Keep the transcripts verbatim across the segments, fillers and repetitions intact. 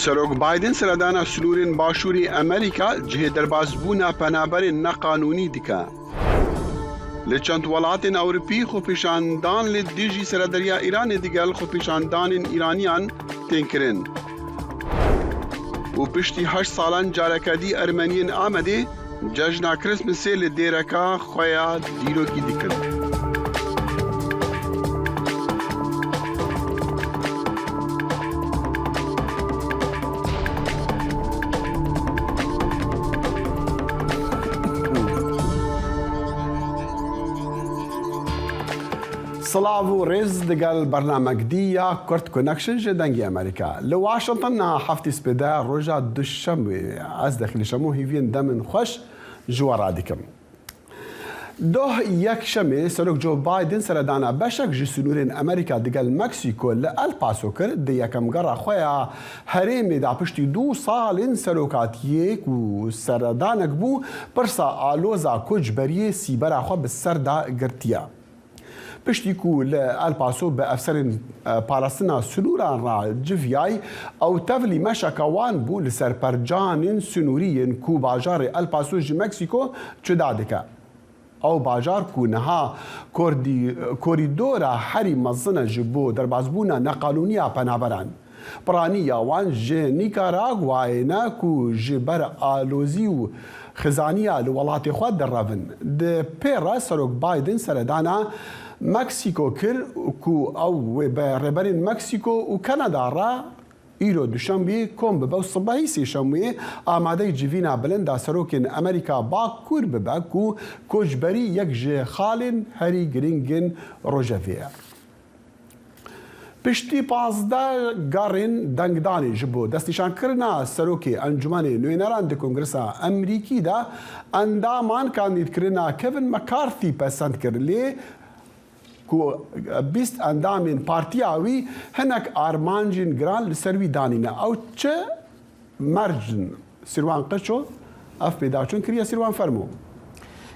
Serok Biden seredana sinûrên Başûrê Amerîka cihê derbasbûna penaberên neqanûnî dike. Li çend welatên Ewropî xwepêşandan li dijî serederiya Îranê digel xwepêşandanên Îraniyan tên kirin. Û piştî heşt salan careke dî Ermeniyên Amedê cejna Krismesê li dêreka xwe ya dîrokî dikin. Silav û rêz digel bernamek dî ya Kurd Connection ji Dengê Amerîka. Li Washington niha heftê spêde roja Duşemê. Ez Dexîl Şemo hîviyên demên xweş ji we re dikim. Doh Yekşemê Serok Joe Biden seredana beşek ji sinûrên Amerîka digel Meksîko li El Paso kir, di yekem gera xwe ya herêmê de piştî du salên serokatiyê ku seredanek bû, pirsa aloza koçberiyê sîbera xwe bi ser de girtiye. Piştî ku li El Paso bi efserên, e, parastina sinûran re civiyay, ew tevlî meşeka wan bû li ser percanên sinûrî yên ku bajarê El Paso ji Meksîko cuda dike. Ew bajar ku niha kordî-, korîdora herî mezin e ji bo derbasbûna neqanûniya penaberan. Piraniya wan ji Nîkaraguayê ne ku ji ber alozî û xizaniya li welatê xwe direvin. Di pê re Serok Biden seredana Meksîko kir ku ew wê bi rêberên Meksîko û Kanada re îro Duşembe kom bibe û sibehî Sêşemê amadeyî civîna bilind a serokên Amerîka Bakur bibe ku koçberî yek ji xalên herî girîng in rojevê ye. Piştî pazdeh gerên dengdanê ji bo destnîşankirina serokê Encûmenê Nûneran di Kongresa Amerîkî de, endaman kandîdkirina Kevin McCarthy pesend kir, lê ku bîst endamên partiya wî hinek armancên giran li ser wî danîne. Ew çi merc in? Sîrwan Qirço ev pêdaçûn kiriye. Sîrwan, fermo.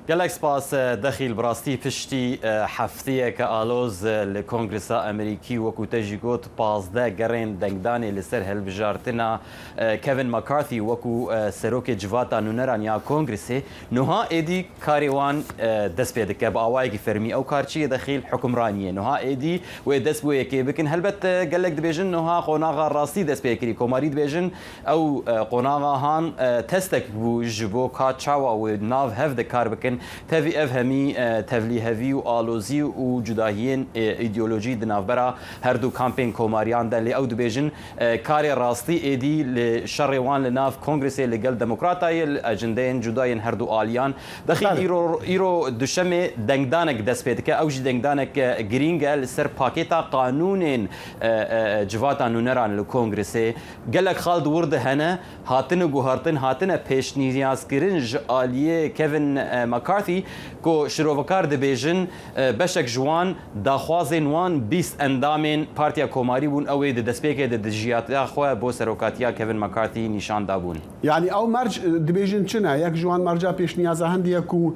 Gelek spas, e, Dexîl. Bi rastî piştî, e, hefteyeke aloz, e, li Kongresa Amerîkî, wekû te jî got, pazdeh gerên dengdanê li ser hilbijartina, e, Kevin McCarthy wekû, e, serokê Civata Nûneran ya Kongresê. Niha êdî karê wan, e, dest pê dike. Bi awayekî fermî ew kar çi ye Dexîl? Hukimranî ye. Niha êdî wê dest bi wê yekê bikin. Helbet, e, gelek dibêjin niha qonaxa rastî dest pê kirî. Komarî dibêjin, Ew, e, qonaxa han, e, testek bû ji bo ka çawa wê nav hev de kar bikin. Tevî ev hemî, e, tevlîhevî û alozî û cudahiyên, e, îdeolojî di navbera her du kampên komariyan de. Lê ew dibêjin, e, karê rastî êdî li şerê wan li nav Kongresê li gel Demokrata ye, li ecindeyên cuda yên her du aliyan. Dexîl Belê. îro, îro Duşemê dengdanek dest pê dike. Ew jî dengdanek, e, girîng e li ser pakêta qanûnên, e, e, civata nûneran li Kongresê. Gelek xal di wir de hene, hatine guhartin, hatine pêşniyazkirin ji aliyê Kevin, e, McCarthy, ku şirovekar dibêjin, e, beşek ji wan daxwazên wan bîst endamên Partiya Komarî bûn, ew ê di destpêkê de dijiyatiya xwe bo serokatiya Kevin McCarthy nîşan dabûn. Yanî ew merc, e, dibêjin çi ne? Yek ji wan merca pêşniyaza hindî ye ku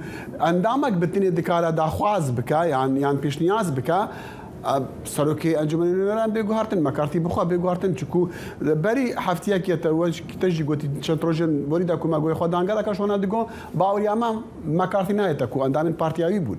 endamek bi tinê dikare daxwaz bike, yan, yan pêşniyaz bike. Serokê Encûmenê Nûneran bê guhartin, McCarthy bi xwe bê guhartin, çiku berî heftiyekê te we jî, te jî gotî, çend rojên borî de ku me guhê xwe dan gelek, ji wana digo, baweriya me McCarthy nayête ku endamên partiya wî bûn.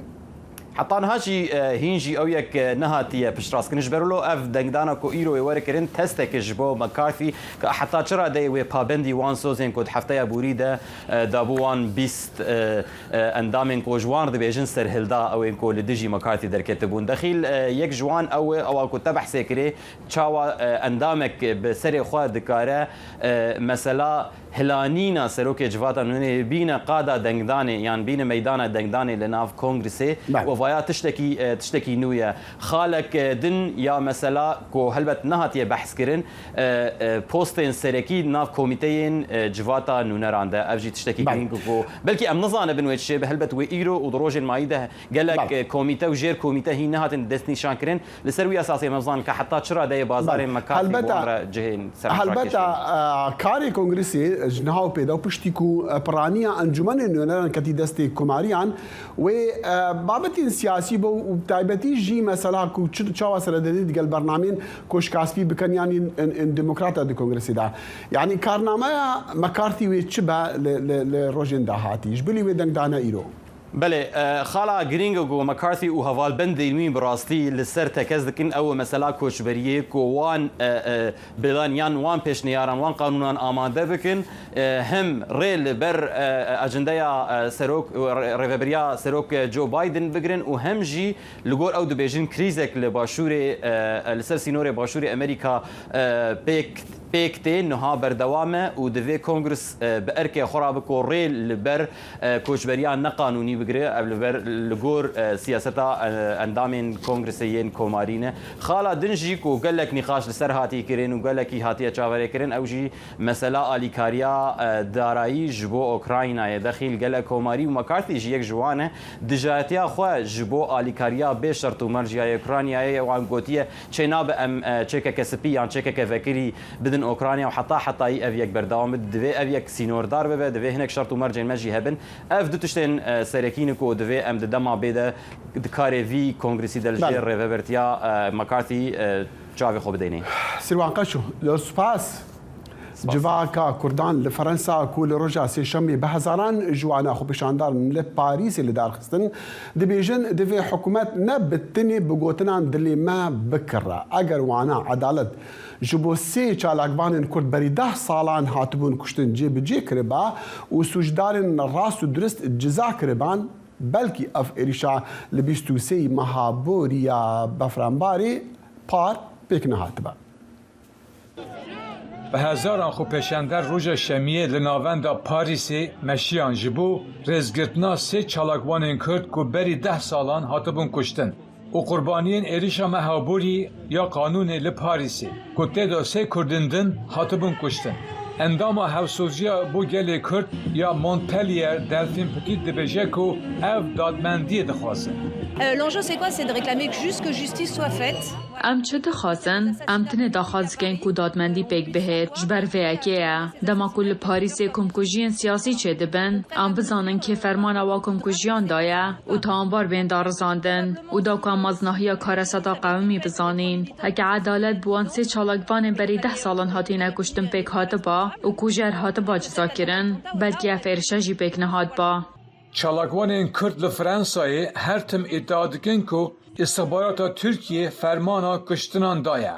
Heta niha jî, e, hîn jî ew yek, e, nehatiye piştrastkirin. Ji ber wilo ev dengdana ku îro ê were kirin, testek e ji bo McCarthy, ka heta çi radeyê wê pabendî wan sozên ku di hefteya borî de, e, dabû wan bîst, e, e, endamên ku ji wan re dibêjin serhilda, ew ên ku li dijî McCarthy derketibûn. Dexîl, e, yek ji wan ew e, ewa ku te behsê kirê, çawa, e, endamek bi serê xwe dikare, e, mesela hilanîna serokê civata nûnerê bîne qada dengdanê, yan bîne meydana dengdanê li nav kongresê. Belê. Û vaya tiştekî, e, tiştekî nû ye. Xalek, e, din ya mesela ku helbet nehatiye behs kirin, e, e, postên serekî nav komîteyên, e, civata nûneran de. Ev jî tiştekî Belê. girîng bû. Belkî em nizanibin wê çi çêbe, helbet wê îro û di rojên mayî de gelek, Belê. e, komîte û jêr komîte hîn nehatin destnîşankirin. Li ser wî esasê em nizanin ka heta çi radeyê bazarên Belê. McCarthy Helbeta, wan re cihên ser helbeta, e, karê kongresê ji niha û pê de û piştî ku, e, piraniya Encûmenê Nûneran ketî destê komariyan, wê, e, babetî siyasî bo û bi taybetî jî mesela ku çi, çawa serededî digel bernameyên ku ji Kaspî bikin yan in, in, in demokrata di kongresê de. Yanî karnameya McCarthy wê çi be li, li, li rojên dahatî? Ji bilî wê dengdane îro. Belê, e, xala girîng e ku McCarthy û hevalbendên wî bi rastî li ser tekez dikin, ew e mesela koçberiyê ku wan, e, e, bilan yan wan pêşneyaran, wan qanûnan amade bikin, e, hem rê li ber, e, acendeya, e, serok, e, rê-, rêveberiya serok, e, Joe Biden bigirin û hem jî li gor ew dibêjin krîzek li başûrê, e, e, li ser sînorê başûrê Amerîka, e, pêk, pêk tê, niha berdewam e û divê kongres, e, bi erkê xwe re bi ku rê li ber, e, koçberiya neqanûnî bigire, ev li ber, li gor, e, siyaseta, e, endamên kongresê yên komarî ne. Xala din jî ku gelek nîqaş li ser hatiye kirin û gelekî hatiye çaverêkirin, ew jî mesela alîkariya, e, darayî ji bo Ukraynayê. Dexîl gelek komarî û McCarthy jî yek ji wan e. Dijayetiya xwe ji bo alîkariya bê şert û merc ya Ukraynayê wan gotiye, çênabe em, e, çekeke spî yan çekeke vekirî bidin Ukrayna û heta hetayî ev yek berdewam be. Divê ev yek sînordar bibe, divê hinek şert û mercên me jî hebin. Ev du tiştên, e, serekî ne ku divê em di dema bê de di karê vî kongresî de li jêr Belê. rêvebertiya, e, McCarthy, e, çavê xwe bidênê. Sirwan Qeço, lo spas. Spas. Civaka Kurdan li Fransa ku li roja Sêşemê bi hezaran ji wana xwepêşandaran li Parîsê li dar xistin, dibêjin, divê hikûmet ne bi tenê bi gotinan dilê me bikire. Eger wana edalet ji bo sê çalakvanên Kurd berî deh salan hatibûn kuştin cêbicê kiriba û sûcdarên rast û dirist ciza kiriban, belkî ev êrîşa li bîst û sê meha borî ya Befranbarê par pêk nehatibe. Bi hezaran xwepêşander roja Şemiyê li navenda Parîsê meşiyan ji bo rêzgirtina sê çalakvanên Kurd ku berî deh salan hatibûn kuştin û qurbaniyên êrîşa meha borî ya qanûnê li Parîsê ku tê de sê Kurdên din hatibûn kuştin. Endama Hevsoziya bo Gelê Kurd ya Montpellier, Delphine Petit dibêje ku ev dadmendiyê dixwazin. Euh, l'enjeu, c'est quoi ? C'est de réclamer que juste que justice soit faite. Em çi dixwazin? Em tenê daxwaz dikin ku dadmendî pêk bihêt. Ji ber vê yekê ye. Dema ku li Parîsê komkujiyên siyasî çêdibin, em bizanin kê fermana wa komkujiyan daye û tawanbar bên darizandin û da ku em mezinahiya karesata qewimî bizanîn. Heke edalet bi wan sê çalakvanên berî deh salan hatine kuştin pêk hatiba û kujer hatiba cizakirin, belkî ev êrişe jî pêk nehatba. Çalakvanên Kurd li Fransayê her tim îdia dikin ku îstixbarata Tirkiyê fermana kuştinan daye.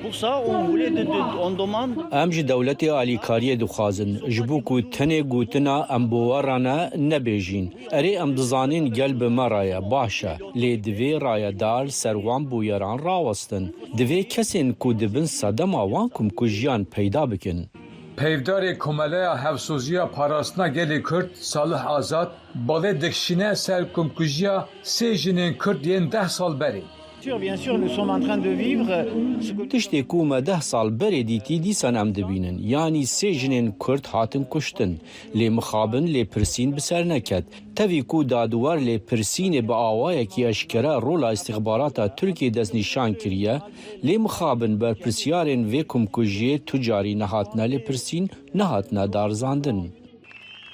Pour ça, on voulait de, de, on demande. Em ji dewletê alîkariyê dixwazin, ji bo ku tenê gotina em bo we re ne, nebêjîn. Erê, em dizanin gel bi me re ye, baş e, lê divê rayedar ser wan bûyeran rawestin. Divê kesên ku dibin sedema wan komkujiyan peyda bikin. Peyvdarê Komeleya Hevsoziya Parastina Gelê Kurd, Salih Azad, balê dikişîne ser komkujiya sê jinên Kurd yên deh sal berê. Sûr, bien sûr, nous sommes en train de vivre ce que Tiştê ku me deh sal berê dîtî, dîsan em dibînin. Yanî sê jinên Kurd hatin kuştin. Lê mixabin lêpirsîn bi ser neket. Tevî ku dadwer lêpirsînê bi awayekî eşkere rola îstixbarata Tirkiyê destnîşan kiriye, lê mixabin berpirsiyarên vê komkujiyê tu carî nehatine lêpirsîn, nehatine darizandin.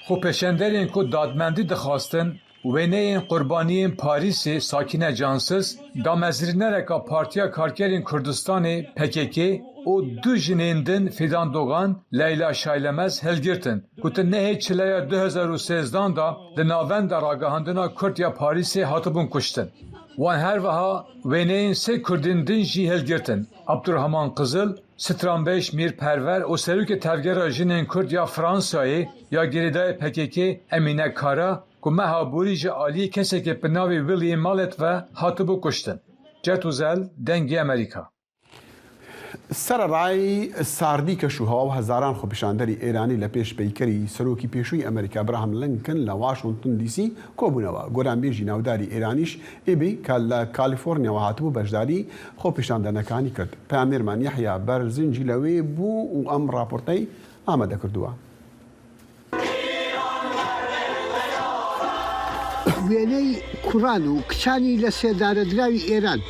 Xwepêşanderên ku dadmendî dixwastin, wêneyên qurbaniyên Parîsê Sakîne Cansiz, damezrînereka Partiya Karkerên Kurdistanê, P K K, û du jinên din Fîdan Dogan, Leyla Şaylemez hilgirtin, ku di nehê çileya du hezar û sêzdan de li navenda ragihandina Kurd ya Parîsê hatibûn kuştin. Wan her wiha wêneyên sê Kurdên din jî hilgirtin, Abdurrahman Qizil, Stranbêj Mîr Perwer û Serokê Tevgera Jinên Kurd ya Fransayê ya girêdayê P K K Emîne Kara ku meha borî ji aliyê kesekê bi navê William Mallet ve hatibû kuştin. Cet Uzel, Dengê Amerîka. Sererayî sardî keşûhewa û hezaran xwepêşanderî Êranî li pêş peykerî serokî pêşûyî Amerîka Abraham Lincoln li Washington D C kobûne we. Goranbêjî navdarî Êranîş ê bî ka li Kalîforniya we hatibû beşdarî xwepêşandenekanî kirt. Peyamnêr me Yehya Berzinc jî li wê bû û em raporteyî amade kirduwe. وێنەی کوڕان و کچانی لە سێدارەدراوی ئێران،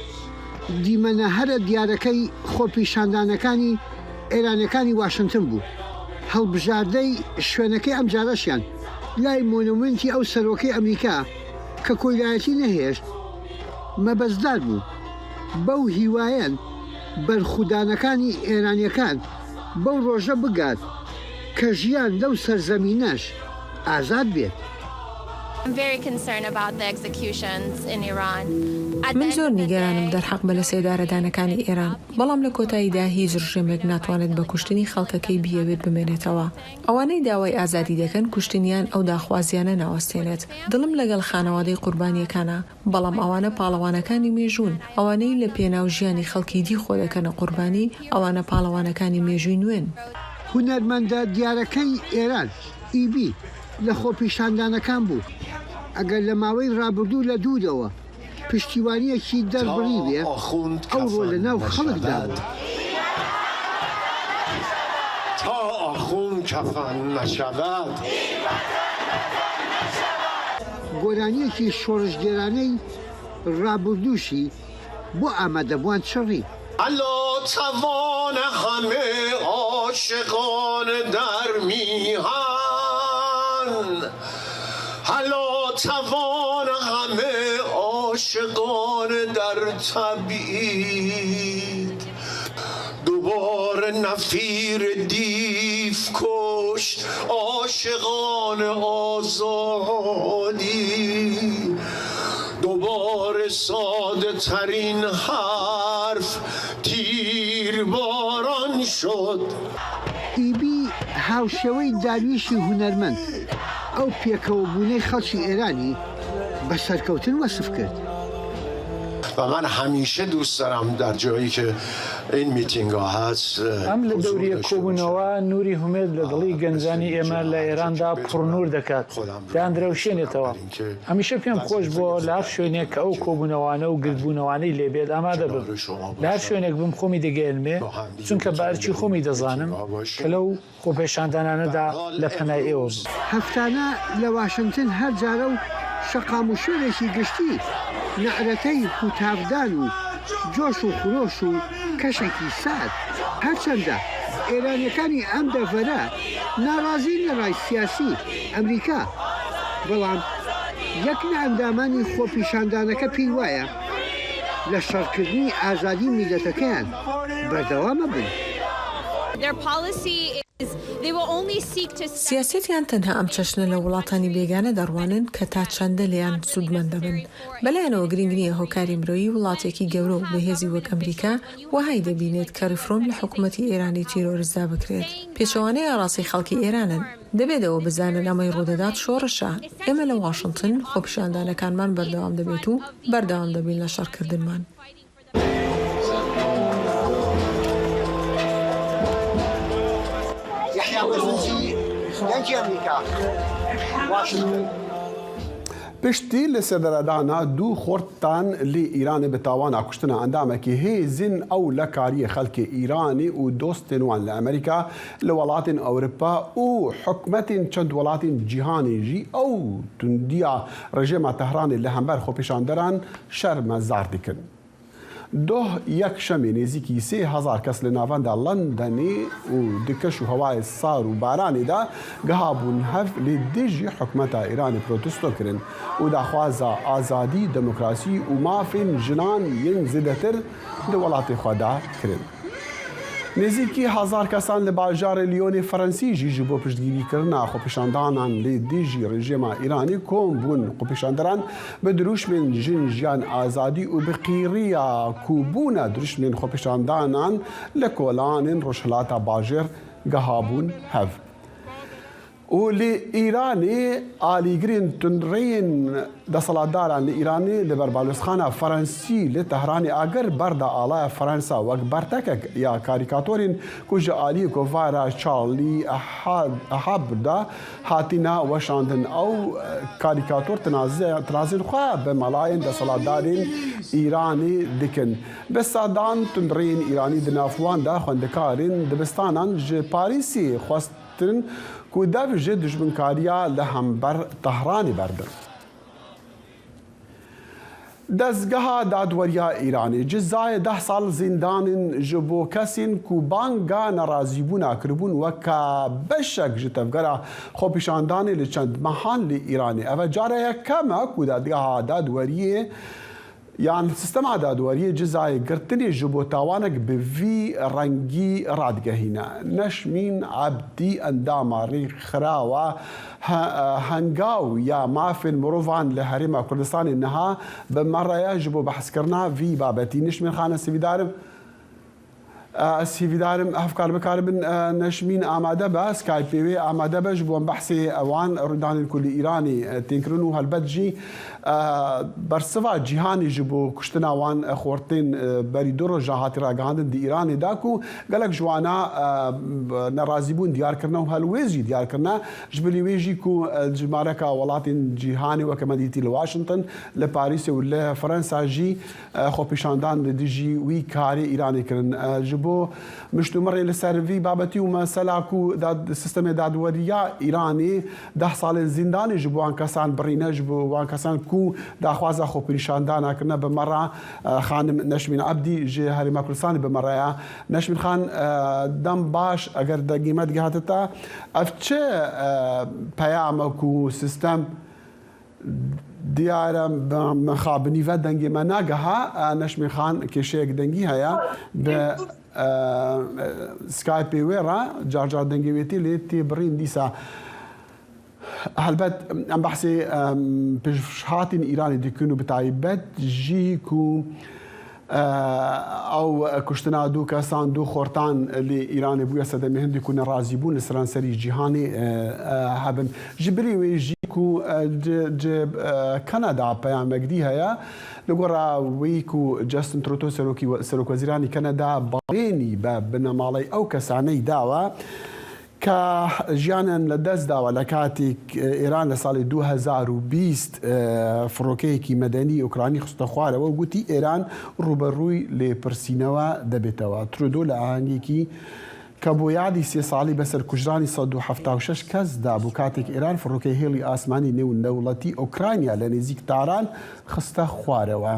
دیمەنە هەرە دیارەکەی خۆپیشاندانەکانی ئێرانەکانی واشنتن بوو. هەڵبژاردەی شوێنەکەی ئەم جارەشیان لای مۆنومنتی ئەو سەرۆکەی ئەمریکا کە کۆیلایەتی نەهێشت، مەبەستدار بوو بەو هیوایەن بەرخودانەکانی ئێرانیەکان بەو ڕۆژە بگات کە ژیان لەو سەرزەمینەش ئازاد بێت. I'm very concerned about the executions in Iran. At the من end زۆر of the نیگەرانم day, دەرحەق بە لە سێدارەدانەکانی ئێران، بەڵام لە کۆتاییدا هیچ ڕژێمێک ناتوانێت بە کوشتنی خەڵکەکەی بیەوێت بمێنێتەوە. ئەوانەی داوای ئازادی دەکەن، کوشتنیان ئەو داخوازیانە ناوەستێنێت. دڵم لەگەڵ خانەوادەی قوربانیەکانە، بەڵام ئەوانە پاڵەوانەکانی مێژوون. ئەوانەی لە پێناو ژیانی خەڵکی دی خۆ دەکەنە قوربانی، ئەوانە پاڵەوانەکانی مێژووی نوێن. هونەرمەندە دیارەکەی ئێران، ئیبی، لە خۆپیشاندانەکان بوو. ئەگەر لە ماوەی ڕابردوو لە دوورەوە پشتیوانیەکی دەربڕی بێ، ئەو ڕۆ لە ناو خەڵکدا بوو. تا آخوند کفن نشود. گۆرانیەکی شۆڕشگێرانەی ڕابردووشی بۆ ئامادەبووان چڕی. الا توان همه عاشقان در میهن، الا توان همه عاشقان در تبعید، دوباره نفیر دیو کشت عاشقان آزادی، دوباره ساده ترین حرف تیرباران شد. ئیبی هاوشێوەی دارویشی هونەرمەند ئەو پێکەوە بوونەی خەڵکی ئێرانی بە سەرکەوتن وەسف کرد. و من همیشه دوست دارم در جایی که این میتینگ ها هست. ئەم لە دەوریە کۆبوونەوە نوری هومێد لە دڵی گەنجانی ئێمە لە ئێراندا پڕنور دەکات، دەیاندرەوشێنێتەوە. هەمیشە پێم خۆش بووە لە هەر شوێنێک کە ئەو کۆبوونەوانە و گردبوونەوانەی لێبێت ئامادە بم. لە هەر شوێنێک بم خۆمی دەگەیەنمێ، چونکە بە ئەرکی خۆمی دەزانم کە لەو خۆپێشاندانانەدا لە پەنای ئێوە بم. هەفتانە لە واشنتن هەر جارە و شەقام و شوێنێکی گشتی نەعرەتەی هوتافدان و جۆش و خرۆش و کەشێکی سارد. هەرچەندە ئێرانیەکانی ئەم دەڤەرە ناڕازین لە ڕای سیاسی ئەمریکا، بەڵام یەک لە ئەندامانی خۆپیشاندانەکە پێی وایە لە شەڕکردنی ئازادی میلەتەکەیان بەردەوامە بن. Their policy is they will only seek to سیاسەتیان تەنها ئەم چەشنە لە وڵاتانی بێگانە دەڕوانن کە تا چەندە لێیان سوودمەند دەبن. بەلایەنەوە گرنگ نییە هۆکاری مرۆیی وڵاتێکی گەورە و بەهێزی وەک ئەمریکا وەهای دەبینێت کە ریفرۆم لە حکوومەتی ئێرانی تیرۆرستدا بکرێت. پێچەوانەی ئاڕاسی خەڵکی ئێرانن. دەبێت ئەوە بزانن ئەمەی ڕوودەدات شۆڕشە. ئێمە لە واشنتن خۆپیشاندانەکانمان بەردەوام دەبێت و بەردەوام دەبین لە شەڕکردنمان. یەحیا بەزنجی، دەنگی ئەمریکا، واشنتن. Piştî li sêderedana du xortan li Îranê bi tawana kuştina endamekî hêzên ew li kariyê xelkê Îranê û dostên wan li Amerîka, li welatên Ewropa û hikûmetên çend welatên cîhanê jî ew tundiya rejêma Tehranê li hember xwepêşanderan şermezar dikin. Doh yekşemê nêzîkî sê hezar kes li navenda Londonê û di keş û hewayê sar û baranê de gihabûn hev lê dijî hikûmeta Îranê protesto kirin û daxwaza azadî, demokrasî û mafên jinan yên zêdetir di welatê xwe de kirin. Nêzîkî hezar kesan li bajarê Lyonê Ferensî jî ji bo piştgirîkirina xwepêşandanan li dijî rejêma Îranê kom bûn. Xwepêşanderan bi dirûşmên jin, jiyan, azadî û bi qîriya ku bûne dirûşmên xwepêşandanan li kolanên Rojhilata Bajêr gihabûn hev. Û li Îranê alîgirên tundreyên desthilatdaran li Îranê li ber balozxana Ferensî li Tehranê agir berda alaya Ferensa wek bertekek ya karîkatorên ku ji aliyê kovara Charlie Hebdo hatîne weşandin. Ew karîkator tinaze-, tinazên xwe bi melayên desthilatdarên Îranê dikin. Bi sedan tundreyên Îranî di nav wan de xwendekarên dibistanan ji Parîsê xwest kirin ku dev ji dijminkariya li hember Tehranê berdin. Dezgeha Dadweriya Îranê cizayê deh sal zîndanên ji bo kesên ku banga nerazîbûna kiribûn weke beşek ji tevgera xwepêşandanê li çend mehan li Îranê. Ev cara yekem e ku Dadgeha Dadweriyê Yan sistema dadweriyê cizayê girtinê ji bo tawanek bi vî rengî radigehîne. Neşmîn Ebdî endama rêkxirawa he-, Hengaw ya Mafên Mirovan li Herêma Kurdistanê niha bi me re ye ji bo behskirina vî babetî. Neşmîn Xan, ez hêvîdar im, Ez hêvîdar im hevkar bikaribin, e, Neşmîn amade be, Skypeê wê amade be, ji bo em behsê wan rûdanên ku li Îranê, e, tên kirin û helbet jî, e, bersiva cîhanê ji bo kuştina wan, e, xortên, e, berî du roja hatî ragihandin di Îranê de ku gelek ji wana, e, nerazîbûn diyar kirine û helwêst jî diyar kirine. Ji bilî wê jî ku, e, cimareka welatên cîhanê weke me dîtî li Washington, li Parîsê û li Fransa jî e, xwepîşandan li dijî wî karê Îranê kirin. E, ji bo miştûmirê li ser vî babetî û mesela ku dad-, sistemê dadweriya Îranê deh salên zîndanê ji bo wan kesan birîne, ji bo wan kesan ku daxwaza xwepîşandana kirine bi me re, e, xanim Neşmîn Ebdî ji Herêma Kurdistanê bi me re ye. Neşmîn Xan, e, dem baş, eger dengê me digihate te, ev çi, e, peyam e ku sistem Diyar e, bi, mixabinî ve dengê me nageha, e, Neşmîn Xan kêşeyek dengî heye. Bi, e, e, Skypeê wê re car car dengê wê tê lê tê birîn dîsa. Helbet em behsê, em, pêşhatên Îranê dikin û bi taybet jî ku Ew kuştina du kesan, du xortan li Îranê bûye sedemê hindî ku nerazîbûn li seranserî cîhanê, e, e, hebin. Ji bilî wê jî ku, e, ci, ci, e, Kanada peyamek dî heye. Li gora wî ku Justin Trudeau serokî we-, serokwezîranî Kanada balênî be binemaley ew kesaney dawe. Ka jiyanan li dest dawe li katîk, e, Îran li salê du hezar û bîst, e, firokeyekî medenî Ukraynî xiste xwarewe û gotî Îran rûberûyî lêpirsînewe debêtewe. Trudeau li ahengekî ke bo yadî sê salî be ser kujranî sed û hefta û şeş kes dabû, katêk Îran firokeyê hêlî asmanî nêwdewletî Ukrayna li nêzîk Taran xiste xwarewe.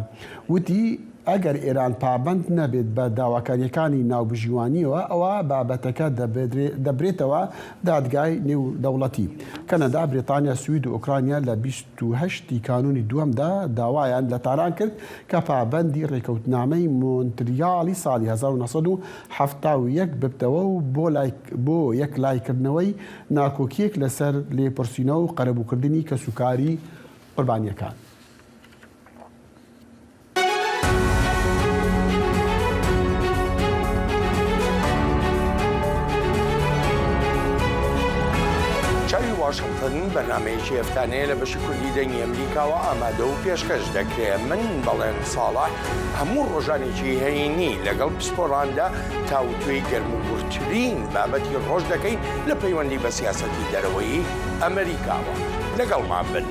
Witî, Eger Îran pabend nebêt be dawakariyekani navbijîwaniyê, ewa babeteke debedrê-, debrêtewe dadgay nêwdewletî. Kanada, Brîtanya, Swîd û Ukrayna li bîst û heştî Kanûnî duwem de dawayan li Taran kir ke pabendî rêkewtnameyê Montrealî salî hezar û neh sed û hefta û yek bibtewe û bo layk-, bo yeklaykirinewey nakokiyek li ser lêpirsîne û qerebûkirdinî kesûkarî qurbaniyekan. چاوی واشنگتن بەنامەیەکی هەفتانەیە لە بەشی کوردی دەنگی ئەمریکاوە ئامادە و پێشکەش دەکرێت. من بەڵێن ساڵح هەموو ڕۆژانێکی هەینی لەگەڵ پسپۆراندا تاوتوێی گەرموگورترین بابەتی ڕۆژ دەکەین لە پەیوەندی بە سیاسەتی دەرەوەی ئەمریکاوە. لەگەڵمان بن.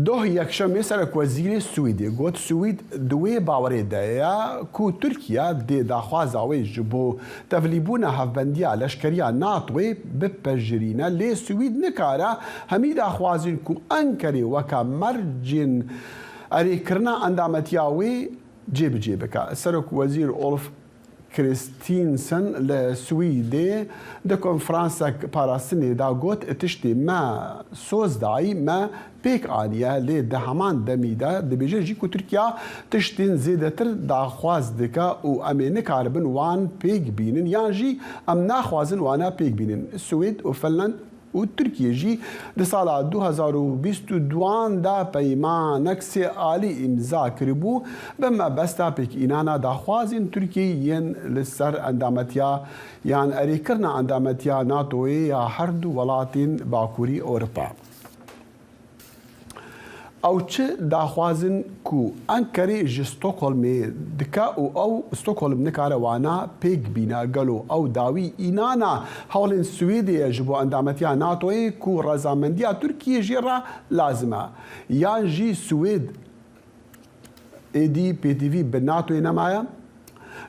Doh Yekşemê Serokwezîrê Swîdê got, Swîd di wê bawerê de ye ku Tirkiye dê daxwaza wê ji bo tevlîbûna hevbendiya leşkeriya NATOyê bipejirîne, lê Swîd nikare hemî daxwazên ku Enkerê weke mercên erêkirina endametiya wê cêbicê bike. Serokwezîr Ulf Kristensen li Swîdê di konferansek parastinê de got, tiştê me soz dayî, me pêk aniye, lê di heman demî de dibêje jî ku Tirkiye tiştên zêdetir daxwaz dike û em ê nikaribin wan pêk bînin yan jî em naxwazin wana pêk bînin. Swêd û Finland û Tirkiye jî di sala du hezar û bîst û duan de peymanek sê alî îmza kiribû, bi mebesta pêkînana daxwazên Tirkiyeyê yên li ser endametiya yan erêkirina endametiya NATOyê ya herdu welatên Bakurî Ewropa. Ew çi daxwazin ku Enkerê ji Stockholmê dike û ew Stockholm nikare wana pêk bîne? Gelo ew dawî înana hewlên Swêdê ye ji bo endametiya NATOyê ku rezamendiya Tirkiyê jê re lazim e? Yan jî Swêd êdî pêdivî bi NATOyê nemaye?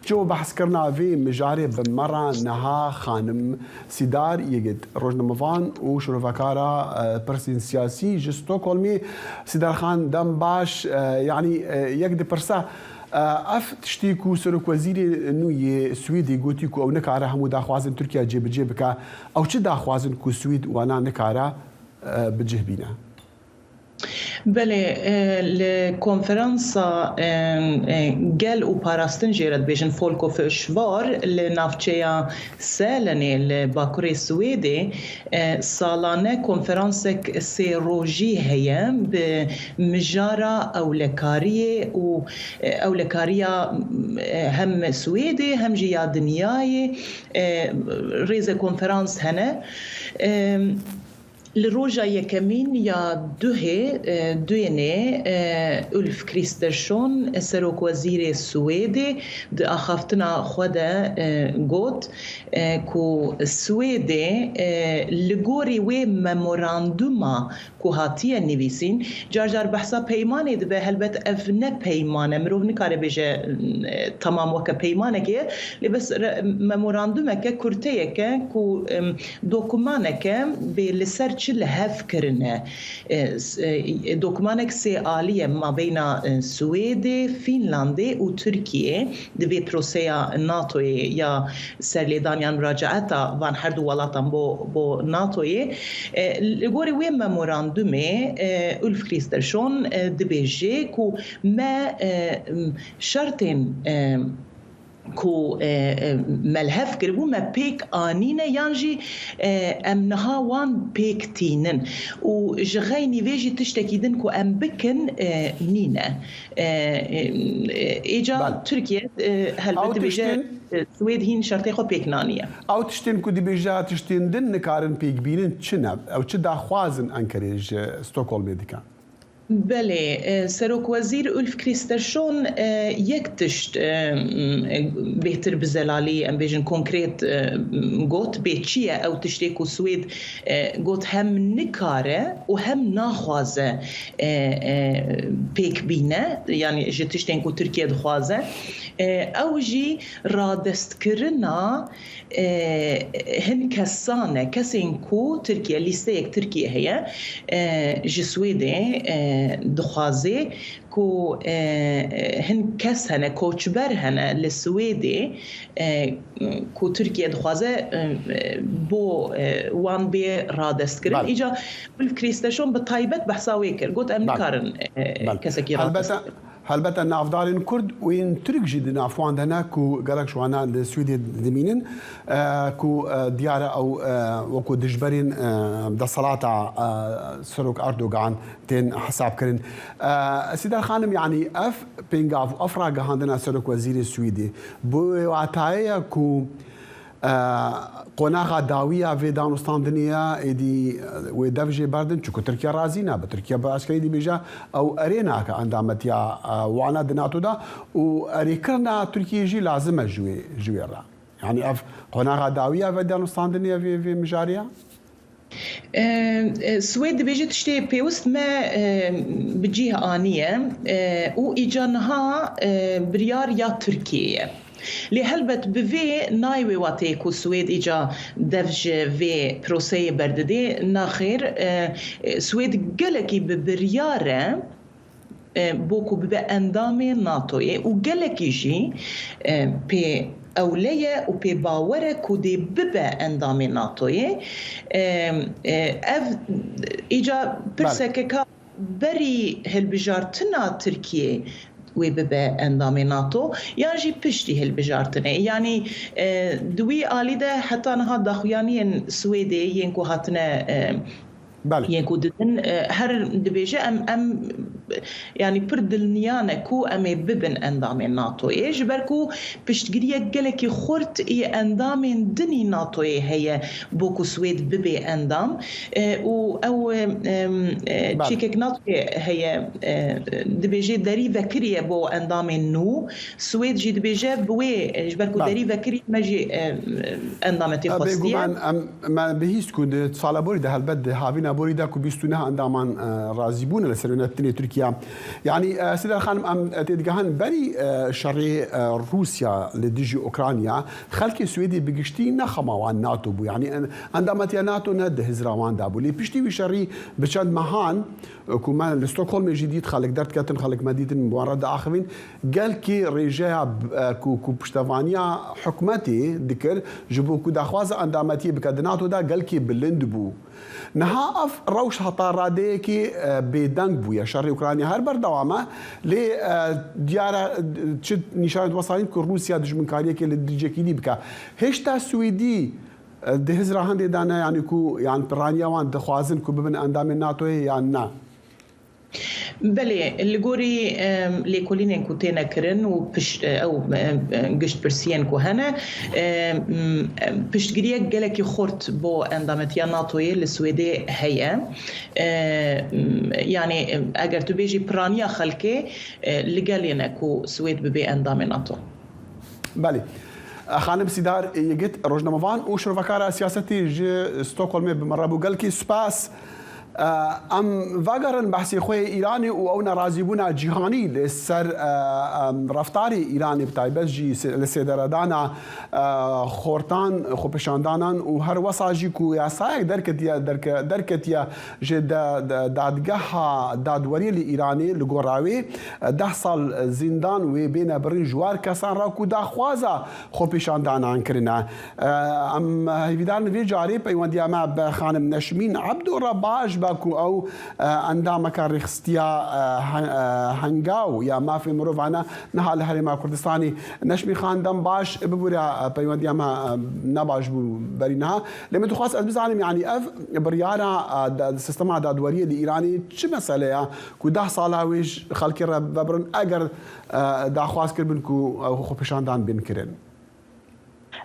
Ji bo behskirina vê mijarê bi me re niha xanim Sîdar Yegid, rojnamevan û şirovekara, e, pirsên siyasî ji Stockholmê. Sîdar Xan, dem baş, e, yanî, e, yek dipirse, Ev tiştê ku serokwezîrê nû yê Swêdê gotî ku ew nikare hemû daxwazên Tirkiye cêbicê bike, ew çi daxwazin ku Swêd wana nikare, e, bi cih bîne? Belê, e, li konferansa, e, e, gel û parastin jê re dibêjin Folk og Forsvar li navçeya Sälenê li bakurê Swêdê, e, salane konferansek sê rojî heye bi mijara ewlekariyê û, e, ewlekariya, e, hem Swêdê hem jî ya dinyayê, e, rêze konferans hene. E, Li roja yekemîn ya duhê, e, duênê, e, Ulf Kristersson, serokwezîrê Swêdê, di axaftina xwe de, e, got, e, ku Swêdê, e, li gorî wê memoranduma ku hatiye nivîsîn, car car behsa peymanê dibe, helbet ev ne peyman e, mirov nikare bêje, e, temam weke peymanekê ye, lê bes re-, memorandumeke kurteyeke ku, em, dokumaneke bê li ser çi li hev kirine. E, s-, e, dokumanek sê alî ye mabeyna, e, Swêdê, Fînlandê û Tirkiyê di vê proseya natoyê ya serlêdan yan muracaeta van her du welatan bo, bo natoyê. E, li gorî wê memorandumê, e, Ulf Kristersson, e, dibêje ku me, e, m, şertên, e, ku, e, e, me li hev kiribû, me pêk anîne yan jî, e, em niha wan pêk tînin. Û ji xeynî vê jî tiştekî din ku em bikin, e, nîne. E, e, e, Êca Belê. Tirkiye, e, helbet Ew dibêje, tiştên e, Swêd hîn şertê xwe pêk naniye. Ew tiştên ku dibêje tiştên din nikarin pêk bînin çi ne? Ew çi daxwazin Enkerê ji Stockholmê dikin? Belê, e, Serokwezîr Ulf Kristersson, e, yek tişt, e, m, e, bêhtir bi zelalî, em bêjin konkrêt, e, m, got, bê çi ye ew tiştê ku Swêd, e, got hem nikare û hem naxwaze, e, e, pêk bîne, yanî ji tiştên ku Tirkiye dixwaze. E, ew jî radestkirina, e, hin kesan e, kesên ku Tirkiye, lîsteyek Tirkiye heye, e, ji Swêdê, e, dixwaze ku, e, hin kes hene, koçber hene li Swêdê, e, ku Tirkiye dixwaze, e, bo, e, wan bê radestkirin. Belê. Îca Ulf Kristersson bi taybet behsa wê kir. Got, em Belê. nikarin, e, Belê. kesekî Helbete, radest bikin. Helbete navdarên Kurd û yên Tirk jî di nav wan de ne ku gelek ji wana li Swêdê dimînin, e, ku, e, diyar e ew, e, wekû dijberên, e, desthilata, e, Serok Erdogan tên hesabkirin. E, Sîdar Xanim, yanî ev pêngav û ev ragihandina Serokwezîrê Swêdê bi wê watayê ye ku, e, qonaxa dawî ya vê danûstandinê ye, êdî, e, wê dev jê berdin, çunku Tirkiye razî ne, bi Tirkiye bi eşkerî dibêje ew erê nake endametiya, e, wana di NATO de û erêkirina Tirkiyê jî lazim e ji wê, ji wê re. Yanî ev qonaxa dawî ya vê danûstandinê ye vê, vê mijarê ye? E, e, Swêd dibêje tiştê pêwist me, e, bi cih aniye, e, û îca niha, e, biryar ya Tirkiyê ye. Lê helbet bi vê nayê wê wateyê ku Swêd îca dev ji vê proseyê berdidê. Naxêr, e, e, Swêd gelekî bi biryar e, e, bo ku bibe endamê NATOyê û gelekî jî, e, pê ewle ye û pê bawer e ku dê bibe endamê NATOyê. E, e, ev îca Belê. pirseke ka berî hilbijartina Tirkiyê wê bibe endamê NATO yan jî piştî hilbijartinê. Yanî, e, di wî alî de heta niha daxuyaniyên Swêdê yên ku hatine, e, Belê. yên ku didin, e, her dibêje em, em, yanî pir dilniya ne ku em ê bibin endamên NATOyê. Ji ber ku piştgiriyek gelekî xurt î endamên dinî NATOyê heye bo ku Swêd bibe endam. E, û ew, e, em, e, Belê. çîkek NATOyê heye, e, dibêje derî vekiriye bo endamên nû. Swêd jî dibêje bi wê, e, ji ber ku Belê. derî vekirî me jî, e, endametê E, xwestiye. Bêguman em, me bihîst ku di sala borî de, helbet di havîna borî de ku bîst û neh endaman, e, razî bûne li ser wênetinê Tirkiyê. Ya. Yanî, e, Sîdar Xanim, em, e, têdigehin berî, e, şerê, e, Rûsya li dijî Ukrayna, xelkê Swêdê bi giştî ne xema wan NATO bû. Yanî, en-, endametiya NATO ne di hizra wan de bû. Lê piştî wî şerî bi çend mehan, e, ku me li Stockholmê jî dît, xelk derdiketin, xelk me dîtin, bi wan re diaxivîn, gelkî rêjeya, e, ku, ku piştevaniya hikûmetê dikir, ji bo ku daxwaza endametiyê bike di NATO de, gelkî bilind bû. Niha ev rewş heta radeyekê, e, bêdeng bûye. Şerê Ukrayna her berdewam e, lê, e, diyar e, çi nîşanê dibesînin ku Rûsya dijminkariyekê li dijekî dî bike. Hêşta Swêdî, e, di hizra hindê de ne, yanî ku, yan piraniya wan dixwazin ku bibin endamên NATOyê yan ne? Belê, li gorî, em, lêkolînên ku têne kirin û piş-, e, ew, em, em, giştpirsiyên ku hene, em, em, piştgiriyek gelekî xurt bo endametiya NATOyê li Swêdê heye. Em, yanî, em, eger tu bêjî piraniya xelkê, e, li gelê ne ku Swêd bibe endamê NATO. Belê. Xanim Sîdar Yigit, rojnamevan û şirovekara siyasetî ji Stockholmê bi min re bû. Gelkî spas. Em vegerin behsê xwe yê Îranê û ew nerazîbûna cîhanî li ser, em, reftarê Îranê, bi taybet jî se-, li sêderedana, e, xortan, xwepêşandanan û her wesa jî ku yasayek derketiye, derke-, derketiye ji de-, de-, dadgeha dadweriyê li Îranê, li gora wê, e, deh sal zîndan wê bêne birîn ji war kesan re ku daxwaza xwepêşandanan kirine. E, em hêvîdarin vê carê peywendiya me bi xanim Neşmîn Ebdo re baş be ku ew, e, endameka rêxistiya, e, he-, e, Hengaw ya mafê mirovane niha li Herêma Kurdistanê. Neşmîn Xan, dem baş, bibûre, e, peywendiya me, e, ne baş bû berî niha. Lê min dixwest ez bizanim, yanî ev biryara, e, da-, sistema dadweriyê li Îranê çi mesele ye ku deh sala wê ji xelkê re vebirin eger, e, daxwaz kiribin ku, e, xwepêşandan bên kirin?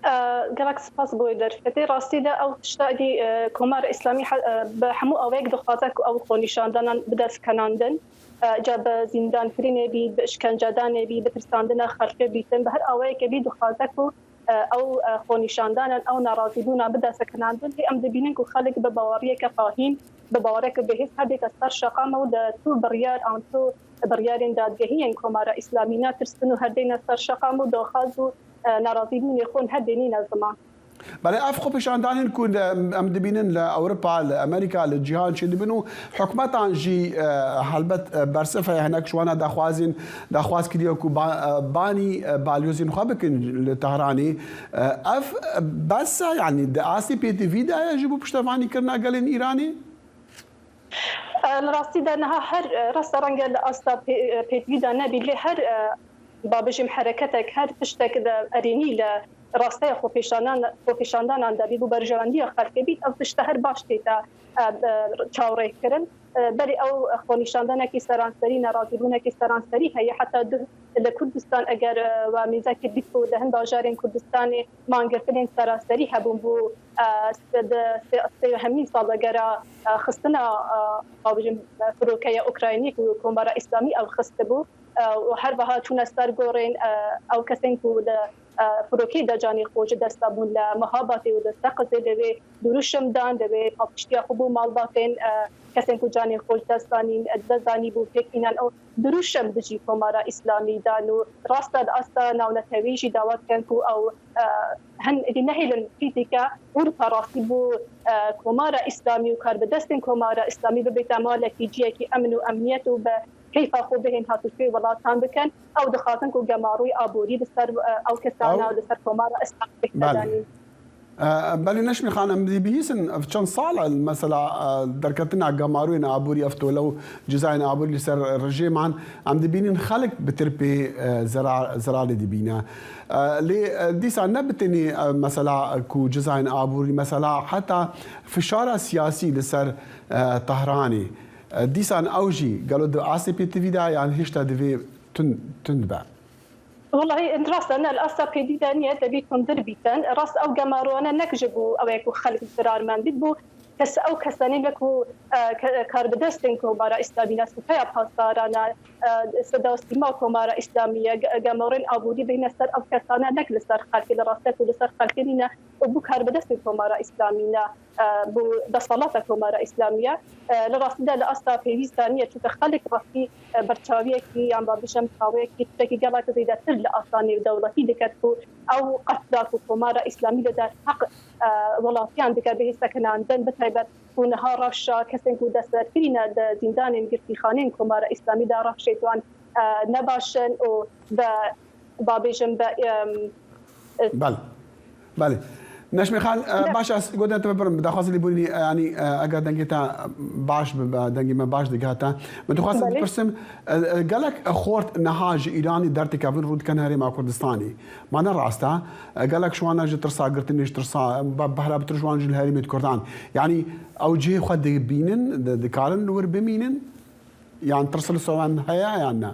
E, gelek spas bo wê derfetê. Rastî de ew tişta dî, e, Komara Îslamî he-, e, bi hemû awayek dixwaze ku ew xwenîşandanan bide sekinandin. E, ca bi zîndankirinê bî, bi işkencedanê bî, bi tirsandina xelkê bîtin, bi her awayekê bî dixwaze ku, e, ew, e, xwenîşandanan, ew nerazîbûnan bide sekinandin. Lê em dibînin ku xelk bi baweriyeke fahîm, bi bawereke bihêz her dête ser şeqam û ditu biryar an tu biryarên dadgehiyên Komara Îslamî natirsin û her dêne ser şeqam û daxwaz û, e, nerazîbûnê xwe her dê nîne ziman. Belê, ev xwepêşandanên ku de-, em dibînin li Ewropa, li Amerîka, li cîhan çêdibin û hikûmetan jî, e, helbet, e, bersiv heye, hinek ji wana daxwazên, daxwaz kiriye ku ba-, e, banî, e, balyozên xwe bikin li Tehranê. E, ev bes e, yanî di astê pêdivî de ye ji bo piştevanîkirina gelên Îranê? E, li rastî de niha her, e, rasta renge li asta pê-, e, pêdivî de nebî, lê her, e, ba bijim hereketek, her tiştek de erênî li rasteya xwepêşanan-, xwepêşandanan de bî, bo berjewendiya xelkê bî, ev tişte her baş tête, e, e, çavrêkirin. E, belê ew xwenîşandanekî seranserî, nerazîbûnekî seranserî heye. Heta du li Kurdistan eger, e, we mêzekê dît ku li hin bajarên Kurdistanê mangirtinên seranserî hebûn bo, e, se-, di se-, sêyemîn salvegera, e, xistina, e, ba bijim, e, firokeya Ukraynî ku Komara Îslamî ew xistibû, e, û her wiha çûne ser gorên, e, ew kesên ku li, e, firokeyê de canê xwe ji dest dabûn li Mehabatê û li Seqizê, li wê dirûşim dan, li wê paqijtiya xwe bo malbatên, e, kesên ku canê xwe ji dest danîn, e, dest danî bû pêk înan. Ew dirûşim dijî Komara Îslamî dan û rasta di asta navnetewî jî dawa dikin ku ew, e, hin êdî nehêlin krîtîka Ewropa rastî bo, e, Komara Îslamî û karbidestên Komara Îslamî bibête malekî, ciyekî emn û emniyet û bi keyfa xwe bihên hatûçûyê welatan bikin. Ew dixwazin ku gemarûyê aborî li ser, e, ew kesana Ew- û li ser Komara Îslamî Belê. bihêle danîn. E, belê Neşmî Xan, em dê bihîsin, ev çend sal e, mesela, e, derketina gemarûyên aborî, ev tole û cizayên aborî li ser rejêman, em dibînin xelk bi tirpê, e, zerar-, zerarê dibîne. E, lê, e, dîsa ne bi tenê, e, mesela, ku cizayên aborî, mesela heta fişara siyasî li ser, e, Tehranê, e, dîsan ew jî gelo di astê pêdivî de yan hêşta divê tund, tund be? Welahi, rast e, ne, li asta pêdivî de niye, debî tundir bîtin. Rast ew gemarûyane nek ji bo ew ê ku xelk zirar mendît, bo kes, ew kesanî ne ku, e, ke-, karbidestên Komara Îslamî ne, Sipeya Pasdaran e, e, Seda Sîma Komara Îslamî ye, ge-, gemarên aborî bihîne ser ew kesane, nek li ser xelkê, li rastiyê ku li ser xelkê nîne û bo karbidestên Komara Îslamî ne. e, bo desthilata Komara Îslamî ye. E, li rastî de li asta pêwîst de niye, çunke xelk rastî, e, berçaviyekî yan ba bijim taweyekî tiştekî gelek zêdetir li asta nêvdewletî dike ku ew qetla ku Komara Îslamî li derheq, e, welatiyan dike bihê sekinandin, bi taybet ku niha rewşa kesên ku destberkirî ne di zîndanên girtîxaneyên Komara Îslamî de rewşê wan, e, ne baş in û bi, ba bêjim bi, em, e, Belê. Belê. Neşmî Xan, e, Ne- baş e, ez gotin te bibirim, bi daxwazê lêbûrînî, e, yanî, e, eger dengê te baş bibe, dengê me baş digihete. Min dixwest Belê. bipirsim, e, e, gelek xort niha ji Îranî derdikevin rû dikin herêma Kurdistanî. Ma ne rast e? E, gelek ji wan ne ji tirsa girtinê, ji tirsa, be-, behra bitir ji wan ji li herêmê di Kurdan. Yanî ew cihê xwe dibînin, di-, dikarin li wir bimînin? Yan tirs li ser wan heye yan ne?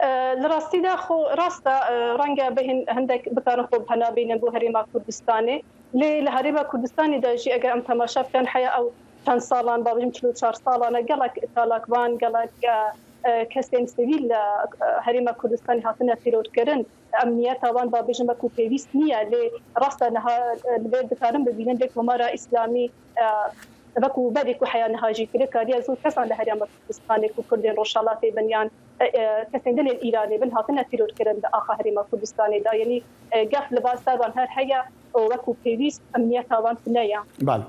E, li rastî de xwe rast e, e, renge bihên hindek bikarin xwe bi pena bînin bo herêma Kurdistanê. Lê li herêma Kurdistanê de jî eger em temaşe bikin, heya ew çend salan, ba bijim çil û çar salan e, gelek çalakvan, gelek, e, e, kesên sivîl li, e, herêma Kurdistanê hatine tîrorkirin. Emniyeta wan, ba bijim, wekû pêwîst niye. Lê rast e, niha, e, li vê dikarin bibînin, lê Komara Îslamî, e, wekû berê ku heya niha jî kiriye, kariye zû kesan li herêma Kurdistanê ku Kurdên Rojhelatê bin yan, e, e, kesên din ên Îranê bin hatine tîrorkirin di axa herêma Kurdistanê de. Yanî, e, gef li ba ser wan her heye û wekû pêwîst emniyeta wan tune ye. Belê.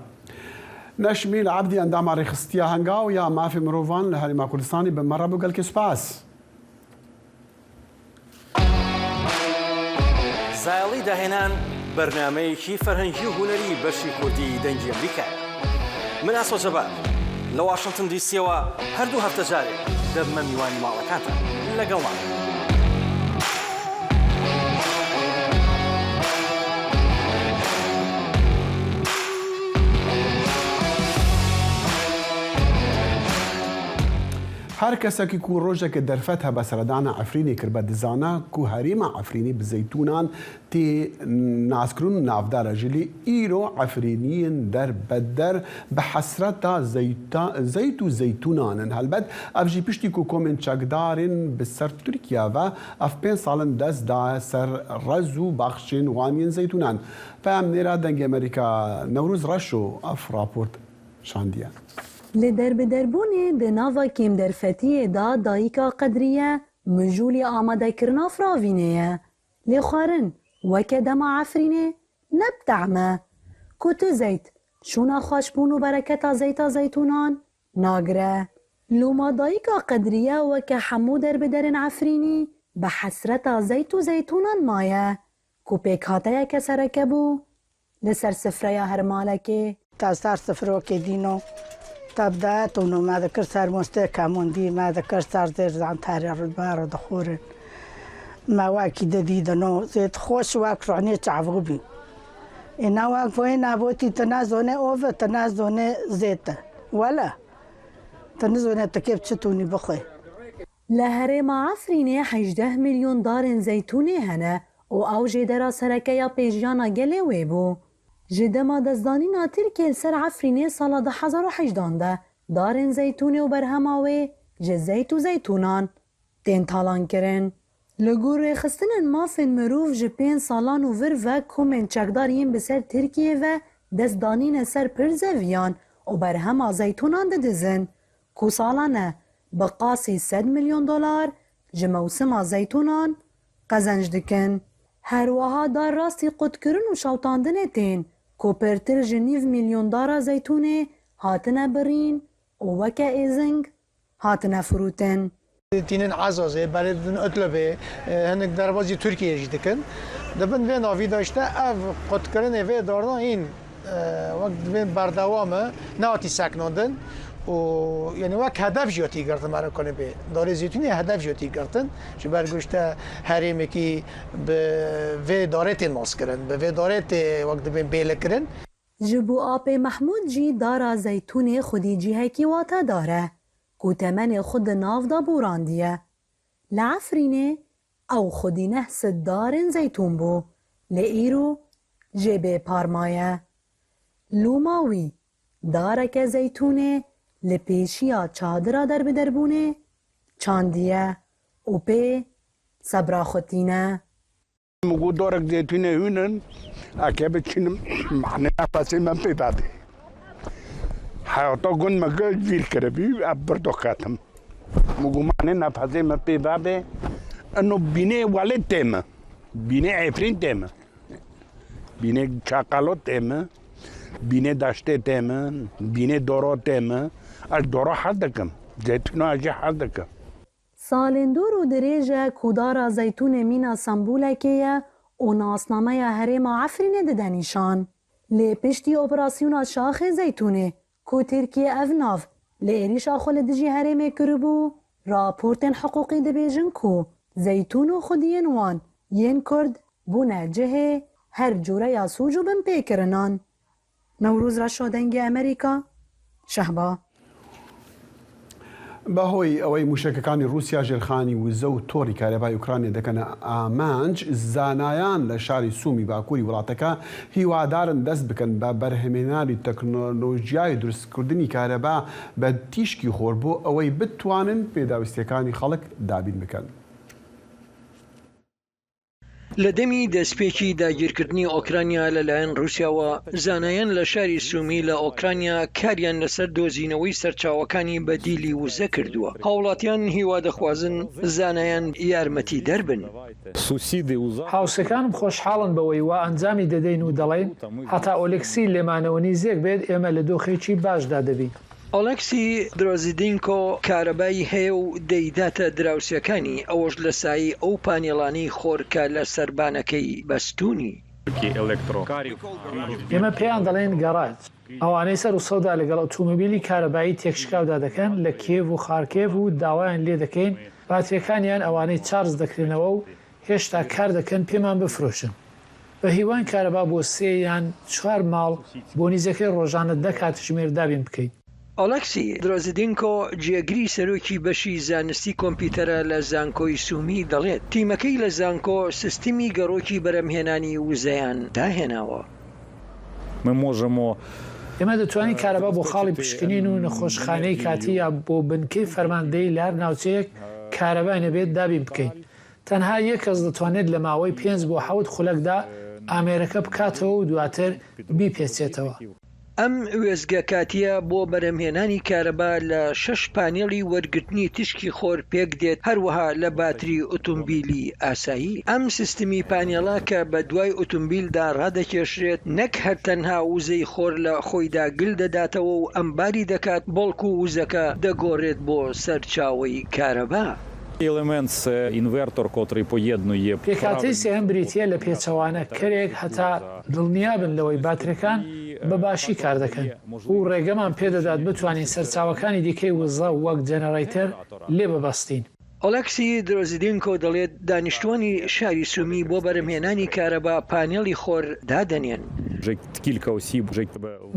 Neşmîl Ebdî, endama Rêxistiya Hengaw ya Mafê Mirovan li Herêma Kurdistanê, bi me re bû, gelkê spas. زایەڵی داهێنان، بەرنامەیەکی فەرهەنگی و هونەری بەشی کوردی دەنگی ئەمریکایە. من ئاسۆ جەبار، لە واشنتن دیسیەوە هەردوو هەفتە جارێک دەبمە میوانی ماڵەکانتان. لەگەڵمان بن. Her kesekî ku rojeke derfet hebe seredana Efrînê kiribe, dizane ku herêma Efrînê bi zeytûnan tê naskirin û navdar e jî, lê îro Efrîniyên derbeder bi hesreta zeyta-, zeyt û zeytûnan in. Helbet ev jî piştî ku komên çekdarên bi ser Tirkiye ve ev pênc sal in dest daye ser rez û baxçên wan yên zeytûnan. Peyam Nêra, Dengê Amerîka, Newroz Reşo ev raport şandiye. Li derbederbûnê di nava kêmderfetiyê de dayika Qedriye mijûlî amadekirina firavînê ye. Lê xwarin weke dema Efrînê ne bi tehm e. Ku tu zeyt, şûna xweşbûn û bereketa zeyta zeytûnan nagire. Loma dayika Qedriye weke hemû derbiderên Efrînî bi hesreta zeyt û zeytûnan maye. Ku pêkhateyeke sereke bû li ser sifreya her malekê. Te ser sifrokê dîno, te bi dayet û me dikir ser mostê kemûn dî, me dikir ser zêr zanterê rûdberê dixurin. Me wekî didî dino, zêt xweş wek ronê çavû bî. Îna wek voyê nabotî, tu nezonê ov e, tu nezonê zêt e. Wele, tu nizonê tu kê bi çi tûnî bixwe. Li herêma Efrînê hejdeh milyon darên zeytûnê hene û ew jêdera sereke ya pêjiyana gelê wê bû. Ji dema destdanîna Tirkiyê li ser Efrînê sala du hezar û hejdan de darên zeytûnê û berhema wê ji zeyt û zeytûnan tên talankirin. Li gor rêxistinên mafên mirov ji pênc salan û vir ve komên çekdar yên bi ser Tirkiyê ve dest danîne ser pir zeviyan û berhema zeytûnan didizin. Ku salane bi qasî sed milyon dolar ji mewsima zeytûnan qezenc dikin. Her wiha dar rastî qutkirin û şewtandinê tên ku pirtir ji nîv milyon dara zeytûnê hatine birîn û weke êzing hatine firûtin. Tînin Ezazê, berê didin Idlibê, e, hinek derbazî Tirkiyê jî dikin. Di bin vê navî de işte ev qutkirinê vê darna hîn, e, wek dibên berdewam e, nehatî seknandin û, yanî, wek hedef jî hatî girtin, meriv kanê bê. Darê zeytûnê hedef jî hatî girtin. Ji ber ku işte herêmekî bi vê darê tên naskirin, bi vê darê tê wek dibên bêle kirin. Ji bo Apê Mehmûd jî dara zeytûnê xwedî cihekî watedar e ku temenê xwe di nav de borandiye. Li Efrînê ew xwedî neh sed darên zeytûn bû, lê îro jê bê par maye. Loma wî dareke zeytûnê li pêşiya çadira derbederbûnê çandiye û pê sebra xwe tîne. Min got, darek zeytûnê hûn in, Eke biçînim, mane nefesê min pê bade. Heyata gund me gi vîr kiribî, ev birdo ketim. Min got, mane nefesê min pê bade. Ino bînê welê tê min. Bînê Efrîn tê min. Bînê Çaqalo tê min. Bînê Daştê tê min. Bînê Doro tê min. Ez Doro hez dikim. Zeytûna ez jî hez dikim. Salên dûr û dirêj e ku dara zeytûnê mîna Sembûlekê ye û nasnameya herêma Efrînê dide nîşan. Lê piştî operasyona Şaxê Zeytûnê ku Tirkiye ev nav li êrîşa xwe li dijî herêmê kiribû, raportên hiqûqî dibêjin ku zeytûn û xwediyên wan yên Kurd bûne cihê her cûreya sûc û binpêkirinan. Newroz Reşo, Dengê Amerîka, Şehba. بەهۆی ئەوەی موشەکەکانی رووسیا ژێرخانی وزە و تۆڕی کارەبای ئۆکرانیا دەکەنە ئامانج، زانایان لە شاری سومی باکووری وڵاتەکە هیوادارن دەست بکەن بە بەرهەمهێنانی تەکنۆلۆژیای دروستکردنی کارەبا بە تیشکی خۆر بۆ ئەوەی بتوانن پێداویستیەکانی خەڵک دابین بکەن. لە دەمی دەستپێکی داگیرکردنی ئۆکرانیا لەلایەن رووسیاوە، زانایان لە شاری سومی لە ئۆکرانیا کاریان لەسەر دۆزینەوەی سەرچاوەکانی بەدیلی وزە کردووە. هاوڵاتیان هیوا دەخوازن زانایان یارمەتی دەربن. هاوسێکانم خۆشحاڵن بەوەی وا ئەنجامی دەدەین و دەڵێن، هەتا ئۆلێکسی لێمانەوە نزیک بێت، ئێمە لە دۆخێکی باشدا دەبین. ئۆلێکسی درۆزیدینکۆ کارەبای هەیە و دەیداتە دراوسێکانی، ئەوەش لە سایی ئەو پانێڵانەی خۆر کە لە سەربانەکەی بەستوونی. ئێمە پێیان دەڵێن گەڕاج. ئەوانەی سەر و سەودا لەگەڵ ئۆتۆمبیلی کارەبایی تێکشکاودا دەکەن لە کیێڤ و خارکێڤ و داوایان لێ دەکەین باتریەکانیان ئەوانەی چارج دەکرێنەوە و هێشتا کار دەکەن پێمان بفرۆشن. بە هیوان کارەبا بۆ سێ یان چوار ماڵ بۆ نزیکەی ڕۆژانە دە کاتژمێر دابین بکەین. ئۆلەکسی درۆزیدینکۆ جێگری سەرۆکی بەشی زانستی کۆمپیوتەرە لە زانکۆی سومی دەڵێت، تیمەکەی لە زانکۆ سیستمی گەڕۆکی بەرەمهێنانی وزەیان داهێناوە. ئێمە دەتوانین کارەبا بۆ خاڵی پشکنین و نەخۆشخانەی کاتی یا بۆ بنکەی فەرماندەیی لە هەر ناوچەیەک کارەبای نەبێت دابین بکەین. تەنها یەک کەس دەتوانێت لە ماوەی پێنج بۆ حەوت خولەکدا ئامێرەکە بکاتەوە و دواتر بیپێچێتەوە. ئەم وێستگە کاتییە بۆ بەرهەمهێنانی کارەبا لە شەش پانێڵی وەرگرتنی تیشکی خۆر پێک دێت، هەروەها لە باتری ئۆتۆمبیلی ئاسایی. ئەم سیستمی پانێڵە کە بە دوای ئۆتۆمبیلدا ڕادەکێشرێت، نەک هەر تەنها وزەی خۆر لە خۆیدا گل دەداتەوە و ئەمباری دەکات، بەڵکو وزەکە دەگۆڕێت بۆ سەرچاوەی کارەبا. Елемент — це інвертор, котрий поєднує. پێکهاتەی سێهەم بریتییە لە پێچەوانە کەرێک هەتا دڵنیا بن لەوەی باتریەکان بە باشی کار دەکەن و ڕێگەمان پێدەدات بتوانین سەرچاوەکانی دیکەی وزە وەک جەنەرەیتەر لێ ببەستین. ئۆلەکسی درۆزیدینکۆ دەڵێت، دانیشتوانی شاری سومی بۆ بەرهەمهێنانی کارەبا پانێڵی خۆر دادەنێن. Вже кілька осіб, вже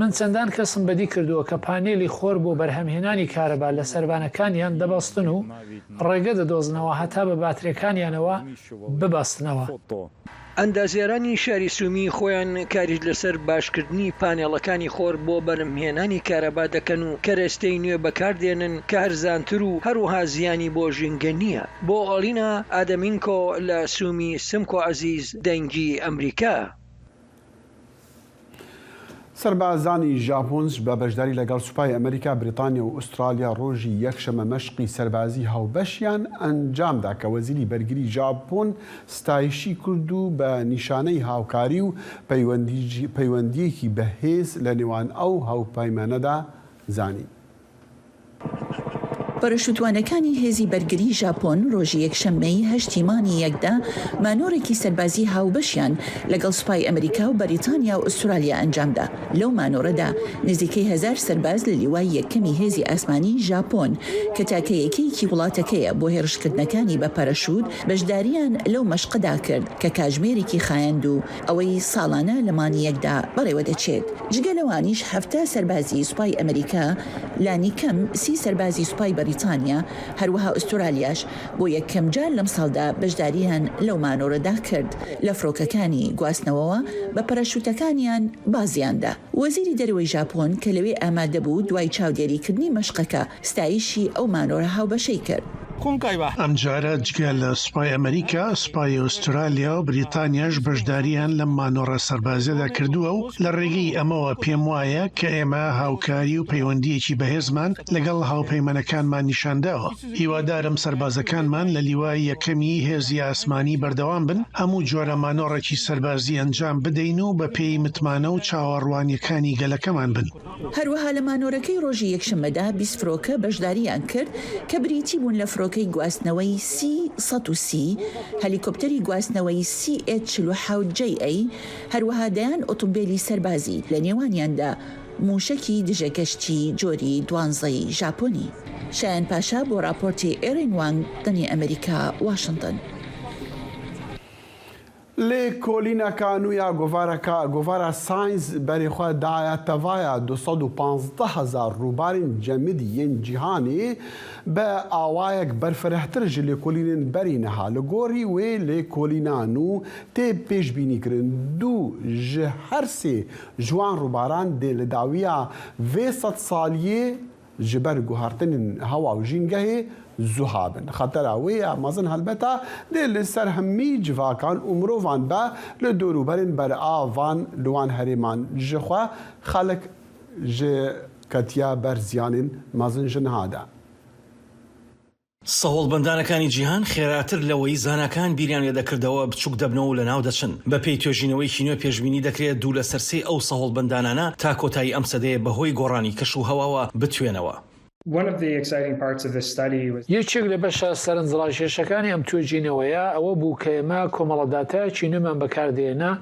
من چەندان کەسم بەدی کردووە کە پانێڵی خۆر بۆ بەرهەمهێنانی کارەبا لە سەربانەکانیان دەبەستن و ڕێگە دەدۆزنەوە هەتا بە باتریەکانیانەوە ببەستنەوە. ئەندازیارانی شاری سومی خۆیان کاریش لەسەر باشکردنی پانێڵەکانی خۆر بۆ بەرهەمهێنانی کارەبا دەکەن و کەرەستەی نوێ بەکاردێنن کە هەرزانتر و هەروەها زیانی بۆ ژینگە نییە. بۆ ئۆلینا ئادەمینکۆ لە سومی سمکۆ عەزیز، دەنگی ئەمریکا. سەربازانی ژاپۆن بە بەشداری لەگەڵ سوپای ئەمریکا، بریتانیا و ئوسترالیا ڕۆژی یەکشەممە مەشقی سەربازی هاوبەشیان ئەنجامدا کە وەزیری بەرگری ژاپۆن ستایشی کرد و بە نیشانەی هاوکاری و پەیوەندی-، پەیوەندیەکی بەهێز لە نێوان ئەو هاوپەیمانەدا زانی. پەرەشوتوانەکانی هێزی بەرگری ژاپۆن ڕۆژی یەکشەممەی هەشتی مانگی یەکدا مانۆڕێکی سەربازی هاوبەشیان لەگەڵ سوپای ئەمریکا و بەریتانیا و ئوسترالیا ئەنجامدا. لەو مانۆڕەدا نزیکەی هەزار سەرباز لە لیوای یەکەمی هێزی ئاسمانی ژاپۆن کە تاکە یەکەیەکی وڵاتەکەیە بۆ هێرشکردنەکانی بە پەرەشوت بەشداریان لەو مەشقەدا کرد کە کاژمێرێکی خایاند و ئەوەی ساڵانە لە مانگی یەکدا بەڕێوە دەچێت. جگە لەوانیش هەفتا سەربازی سوپای ئەمریکا، لانی کەم سی سەربازی سوپای بەریتانیا، هەروەها ئوسترالیاش بۆ یەکەم جار لەم ساڵدا بەشداریان لەو مانۆرەدا کرد. لە فڕۆکەکانی گواستنەوەوە بە پەرەشوتەکانیان بازیاندا. وەزیری دەرەوەی ژاپۆن کە لەوێ ئامادە بوو دوای چاودێریکردنی مەشقەکە ستایشی ئەو مانۆرە هاوبەشەی کرد. ئەم جارە جگە لە سوپای ئەمریکا، سوپای ئوسترالیا و بریتانیاش بەشداریان لەم مانۆڕە سەربازیەدا کردووە و لە ڕێگەی ئەمەوە پێم وایە کە ئێمە هاوکاری و پەیوەندیەکی بەهێزمان لەگەڵ هاوپەیمانەکانمان نیشانداوە. هیوادارم سەربازەکانمان لە لیوای یەکەمی هێزی ئاسمانی بەردەوام بن، هەموو جۆرە مانۆڕێکی سەربازی ئەنجام بدەین و بە پێی متمانە و چاوەڕوانیەکانی گەلەکەمان بن. هەروەها لە مانۆرەکەی ڕۆژی یەکشەممەدا بیست فرۆکە بەشدارییان کرد کە بریتی بوون لە فرۆکەی گواستنەوەی سی سەد و سی، هەلیکۆپتەری گواستنەوەی سی ئێچ چل و حەوت جەی ئەی، هەروەها دەیان ئۆتۆمبێلی سەربازی، لە نێوانیاندا مووشەکی دژەگەشتی جۆری دوانزەی ژاپۆنی. شایان پاشا بۆ ڕاپۆرتی ئێرین وانگ، دەنی ئەمریکا، واشنتن. Lêkolîneka nû ya govareka, govara Science berê xwe daye tevaya du sed û panzdeh hezar rûbarên cemidî yên cîhanê bi awayek berfirehtir ji lêkolînên berî niha. Li gorî wê lêkolîna nû tê pêşbînîkirin du ji her sê ji wan rûbaran dê li dawiya vê sedsaliyê ji ber guhertinên hewa û jîngehê zû habin. Xetera wê ya mezin helbeta dê li ser hemî civakan û mirovan be li dorûberên beravan li wan herêman. Ji xwe xelk ji ketiya ber ziyanên mezin ji niha de. سەهۆڵبەندانەکانی جیهان خێراتر لەوەی زاناکان بیریان لێ دەکردەوە بچووک دەبنەوە و لەناو دەچن. بە پێی توێژینەوەی کینۆ پێشبینی دەکرێت دوو لە سەر سێی ئەو سەهۆڵبەندانانە تا کۆتایی ئەم سەدەیە بەهۆی گۆڕانی کەش و هەواوە بتوێنەوە. One of the exciting parts of this study was یەکێک لە بەشە سەرنجڕاکێشەکانی ئەم توێژینەوەیە ئەوە بوو کە ئێمە کۆمەڵە داتایەکی نوێمان بەکاردێنا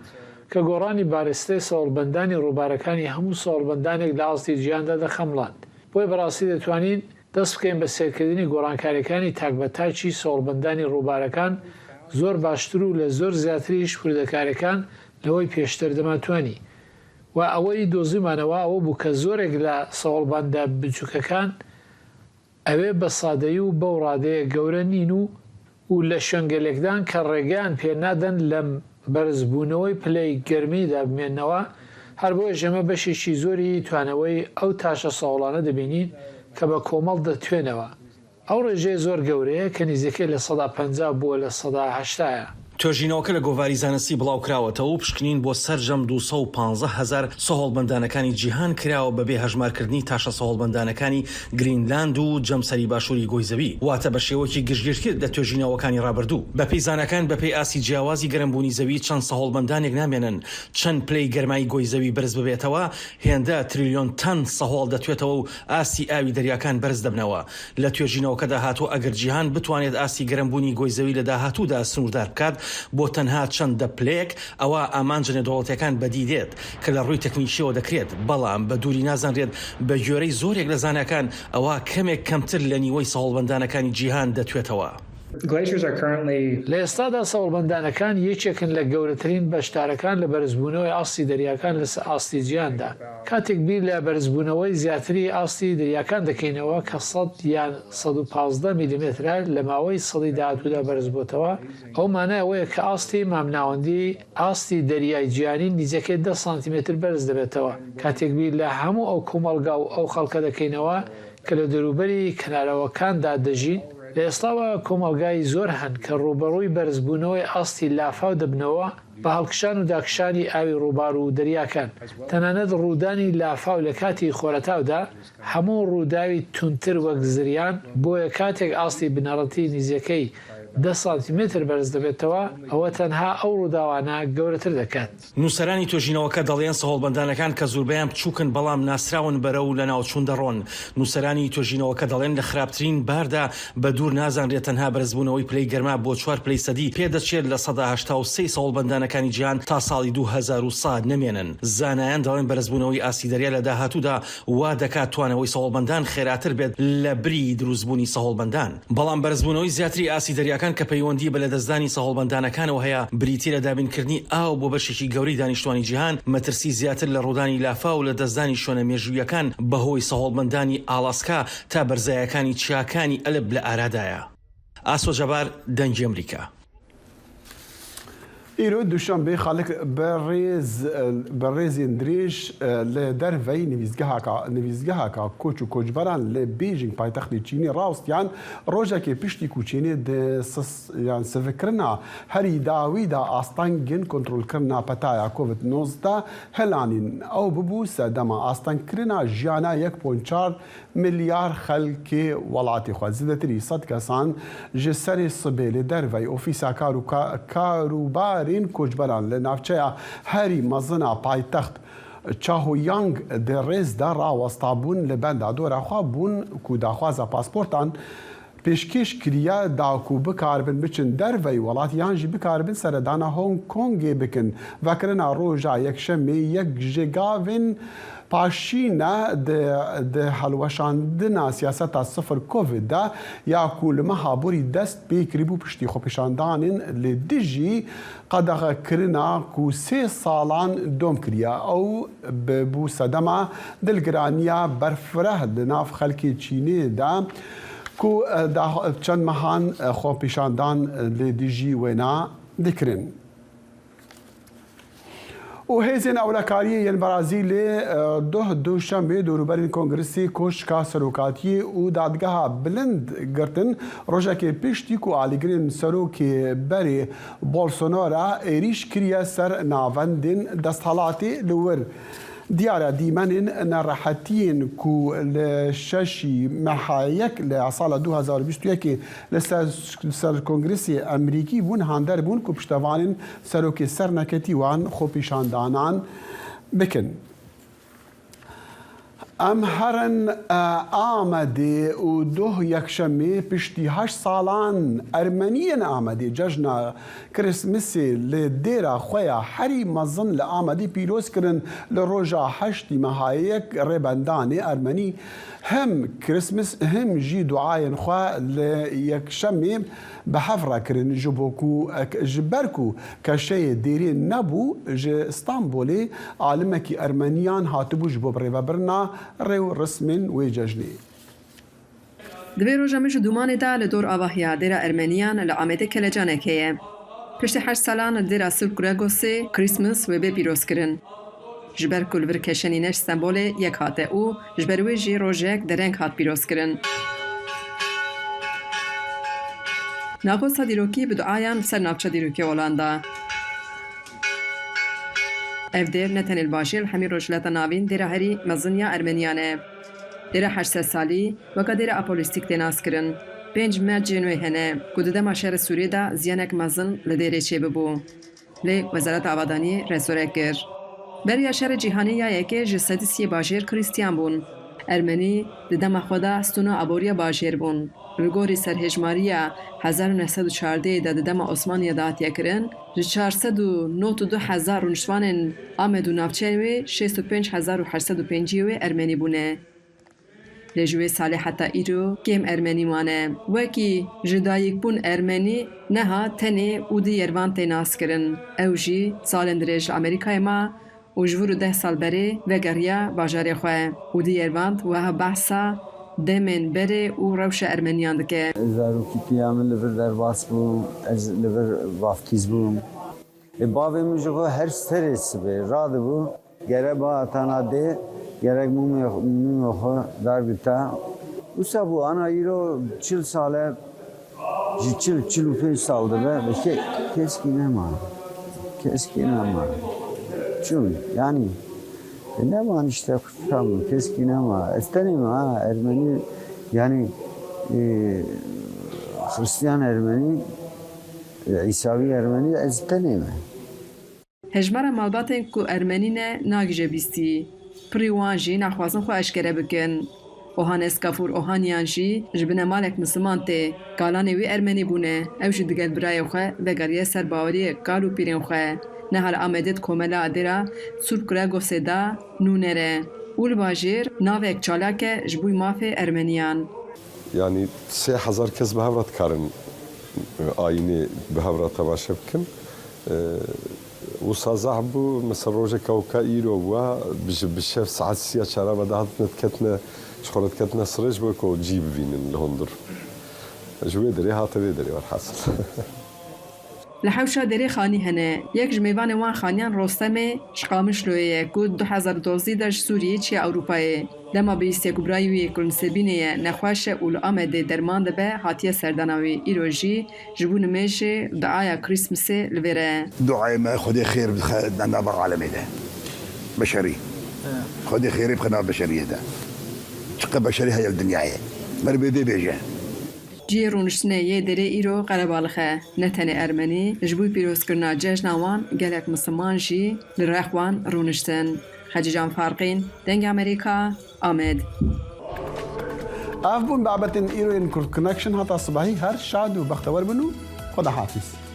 کە گۆڕانی بارستەی سەهۆڵبەندانی ڕووبارەکانی هەموو سەهۆڵبەندانێک لە ئاستی جیهاندا دەخەمڵاند. بۆیە بەڕاستی دەتوانین دەست بکەین بە سەیرکردنی گۆڕانکاریەکانی تاک بە تاکی سەوڵبەندانی ڕووبارەکان زۆر باشتر و لە زۆر زیاتریش وردەکاریەکان لەوەی پێشتر دەمانتوانی. و ئەوەی دۆزیمانەوە ئەوە بوو کە زۆرێک لە سەوڵبەندە بچووکەکان ئەوێ بە سادەیی و بەو ڕادەیە گەورە نین و و لە شوێنگەلێکدان کە ڕێگەیان پێ نادەن لەم بەرزبوونەوەی پلەی گەرمیدا بمێننەوە، هەر بۆیەش ئێمە بەشێکی زۆری توانەوەی ئەو تاشە سەوڵانە دەبینین کە بە کۆمەڵ دەتوێنەوە. ئەو ڕێژەیە زۆر گەورەیە کە نزیکەی لە سەدا پەنجا بووە لە سەدا هەشتایە. توێژینەوەکە لە گۆڤاری زانستی بڵاوکراوەتەوە و پشکنین بۆ سەرجەم دوو سەد و پانزە هەزار سەهۆڵبەندانەکانی جیهان کراوە بەبێ هەژمارکردنی تاشە سەهۆڵبەندانەکانی گرینلاند و جەمسەری باشووری گۆی زەوی، واتە بە شێوەیەکی گشتگیرتر لە توێژینەوەکانی ڕابردوو. بەپێی زاناکان، بەپێی ئاستی جیاوازی گەرمبوونی زەوی، چەند سەهۆڵبەندانێک نامێنن چەند پلەی گەرمایی گۆی زەوی بەرز ببێتەوە، هێندە تریلیۆن تەن سەهۆڵ دەتوێتەوە و ئاستی ئاوی دەریاکان بەرز دەبنەوە. لە توێژینەوەکەدا هاتووە ئەگەر جیهان بتوانێت ئاستی گەرمبوونی گۆی زەوی لە داهاتوودا سنووردار بکات بۆ تەنها چەند دە پلەیەک، ئەوا ئامانجە نێودەوڵەتیەکان بەدی دێت کە لە ڕووی تەکنیکیەوە دەکرێت، بەڵام بە دووری نازانرێت. بە گوێرەی زۆرێک لە زاناکان، ئەوا کەمێک کەمتر لە نیوەی سەهۆڵبەندانەکانی جیهان دەتوێتەوە. Glaciers are currently لە ئێستادا سەوڵبەندانەکان یەکێکن لە گەورەترین بەشدارەکان لە بەرزبوونەوەی ئاستی دەریاکان لەسەر ئاستی جیهاندا. کاتێک بیر لە بەرزبوونەوەی زیاتری ئاستی دەریاکان دەکەینەوە کە سەد یان سەد و پازدە میلیمێترە لە ماوەی سەدەی داهاتوودا بەرزبووەتەوە، ئەو مانای ئەوەیە کە ئاستی مامناوەندی ئاستی دەریای جیهانی نزیکەی دە سانتیمێتر بەرز دەبێتەوە. کاتێک بیر لە هەموو ئەو کۆمەڵگا و ئەو خەڵکە دەکەینەوە کە لە دەوروبەری کەنارەوەکاندا دەژین، لە ئێستاوە کۆمەڵگای زۆر هەن کە ڕووبەڕووی بەرزبوونەوەی ئاستی لافاو دەبنەوە بە هەڵکشان و داکشانی ئاوی ڕووبار و دەریاکان. تەنانەت ڕوودانی لافاو لە کاتی خۆرەتاودا هەموو ڕووداوی توندتر وەک زریان، بۆیە کاتێک ئاستی بنەڕەتی نزیەکەی دە سانتیمێتر بەرز دەبێتەوە، ئەوە تەنها ئەو ڕووداوانە گەورەتر دەکات. نووسەرانی توێژینەوەکە دەڵێن سەهۆڵبەندانەکان کە زوربەیان بچووکن بەڵام ناسراون بەرەو لە ناوچوون دەڕۆن. نووسەرانی توێژینەوەکە دەڵێن لە خراپترین باردا بە دوور نازانرێت تەنها بەرزبوونەوەی پلەی گەرما بۆ چوار پلەی سەدی پێدەچێت لە سەدا هەشتا و سێی سەهۆڵبەندانەکانی جیهان تا ساڵی دوو هەزار و سەد نەمێنن. زانایان دەڵێن بەرزبوونەوەی ئاستی دەریا لە داهاتوودا وا دەکات توانەوەی سەهۆڵبەندان خێراتر بێت لە بری دروستبوونی سەهۆڵبەندان. بەڵام بەرزبوونەوەی زیاتری ئاستی دەریاکان کە پەیوەندی بە لەدەستدانی سەهۆڵبەندانەکانەوە هەیە، بریتیە لە دابینکردنی ئاو بۆ بەشێکی گەورەی دانیشتوانی جیهان، مەترسی زیاتر لە ڕوودانی لافاو و لەدەستدانی شوێنە مێژوویەکان بەهۆی سەهۆڵبەندانی ئالاسکا تا بەرزایەکانی چیاکانی ئەلپ لە ئارادایە. ئاسۆ جەبار، دەنگی ئەمریکا. Îro duşembê Xalik bi rêz, bi rêzên dirêj li derveyî nivîzgehaka, nivîzgehaka koç û koçberan li Bêjîng, paytextê Çînê, rawestiyan, rojekê piştî ku Çînê di sis-, yan sivikirina herî dawî de astengên kontrolkirina petaya Covid nozdeh hilanîn. Ew bibû sedema astengkirina jiyana yek ponc çar milyar xelkê welatê xwe. Zêdetirî sed kesan ji serê sibê li derveyî ofîsa kar û ka-, karûbarên koçberan li navçeya herî mezin a paytext Chaoyang di rêz de rawesta bûn, li benda dora xwe bûn ku daxwaza pasportan pêşkêş kiriye da ku bikaribin biçin derveyî welat yan jî bikaribin seredana Hong Kongê bikin. Vekirina roja Yekşemê yek ji gavên paşîn e di, di helweşandina siyaseta sifir Covid de ya ku li meha borî dest pê kiribû piştî xwepêşandanên li dijî qedexekirina ku sê salan dom kiriye. Ew bi bû sedema dilgiraniya berfireh di nav xelkê Çînê de ku, e, da-, çend mehan, e, xwepêşandan, e, li dijî wêna dikirin. Û hêzên ewlekariyê yên Brazîlê, e, doh duşembê dorûberên Kongresê Koşka Serokatiyê û Dadgeha Bilind girtin, rojekê piştî ku alîgirên serokê berê Bolsonaro êrîş kiriye ser navendên desthilatê li wir. Diyar e dîmenên nerehetiyên ku li şeşî meha yek li sala du hazar û bîst û yekê li ser, li ser Kongresê Emerîkî bûn, hander bûn ku piştevanên serokê serneketî wan xwepîşandanan bikin. Em herin, e, Amedê û doh yekşemê piştî heşt salan Ermeniyên Amedê cejna Kirismesê li dêra xwe ya herî mezin li Amedê pîroz kirin. Li roja heştî meha yek rêbendanê Ermenî hem Kirismes hem jî duayên xwe li yekşemê bi hev re kirin, ji bo ku, ji ber ku keşeyê dêrê nebû, ji Stenbolê alimekî Ermeniyan hatibû ji bo birêvebirina rê û rismên wê cejnê. Di vê roja min ji dûmanê de li dor avahiya dêra Ermeniyan li Amedê kelecanek heye. Piştî heşt salan li dêra Sir Gregosê Christmas wê bê pîrozkirin. Ji ber ku li vir keşe nîne ji Stenbolê yek hate û ji ber wê jî rojek dereng hat pîrozkirin. Nagosa dîrokî bi duayan li ser navça dîrokê olan da. Ev dêr ne tenê li bajêr, li hemî Rojhilata Navîn dêra herî mezin ya Ermeniyan e. Dêra heşt sed salî weka dêra Apolîstîk tê naskirin. Pênc mecên wê hene ku di dema şerê Sûriyê de ziyanek mezin li dêrê çêbibû. Lê Wezareta Avadaniyê rêzorek kir. Beriya şerê cîhanî ya yekê ji sedî siyê bajêr Krîstiyan bûn. Ermenî di dema xwe de stûna aboriya bajêr bûn. Li gorî serhêjmariya hezar û neh sed û çardehê de di dema Osmaniyê de hatiye kirin, ji çar sed û nod û du hezar rûniştvanên Amed û navçeyên wê şêst û pênc hezar û heşt sed û pêncî wê Ermenî bûne. Lê ji wê salê heta îro kêm Ermenî mane. Wekî ji dayikbûn Ermenî neha tenê Ûdî Yervan tê naskirin. Ew jî salên dirêj li Amerîkayê ma û ji vir û deh sal berê vegeriya bajarê xwe. Ûdî Yervan wiha behsa demên berê û rewşa Ermeniyan dike. Zarokîtiya min li vir derbas bû, ez li vir vaftîz bûm. Ê, bavê min ji xwe her serê sibê radibû, gere ba tana dê, gerek mûmê, mûmê xwe darbita. Wisa bû, ana îro çil sal e, ji çil, çil û pênc sal dibe, bi ke-, keskî nema. Keskî nema. Çûn, yanî, e, nema işte, tamam, keskî nema. Ez tenê me, ha, Ermenî, yanî, e, Xristiyan Ermenî, e, Îsawî Ermenî, ez tenê me. Hejmara malbatên ku Ermenî ne nagihîje bîstî. Pirî wan jî naxwazin xwe eşkere bikin. Ohanes Gafûr Ohaniyan jî ji binemalek Misliman tê. Kalanê wî Ermenî bûne. Ew jî digel birayê xwe vegeriye ser baweriyê kal û pîrên xwe. Niha li Amedê di komela dêra Sûr Kuragosê de nûner e û li bajêr navek çalak e ji bo mafê Ermeniyan. Yanî sê hezar kes bi hev re dikarin, e, ayînê bi hev re temaşe bikin. E, wisa zehf bû, mesela rojeka weka îro wa bi, ji bi şev saet sîya çara ve de hatine diketine, ji xwe re diketine sirê ji bo ku cî bivînin li hundir. Ji wê derê hate vê derê werhasil. Li hewşa Derê xanî hene. Yek ji mêvanên wan xaniyan Rostemê ji Qamişloyê ye ku du hezar û dozdeh de ji Sûriyê çiye Ewropayê. Dema bihîstiye ku birayê wî ku li Nisêbînê ye nexweş e û li Amedê derman dibe, hatiye serdana wî. Îro jî ji bo nimêjê û diaya Krîsmisê li vêre ye. Duayê me Xwedê xêr bide nava alemê de. Beşerî. Xwedê xêrê bixwe nav beşeriyê de. Çiqe beşerî heye li dinyayê. Merivê vê bêje. Cihê rûniştinê yê Derê îro qerebalix e. Ne tenê ermenî, ji bo pîrozkirina cejna wan gelek misilman jî li rex wan rûniştin. Xecîcan Farqîn, Dengê Amerîka, Amed. Ev bûn babetên îro yên Kurd Connection heta sibehî. Her şad û bextewer bin û Xwedahafîz.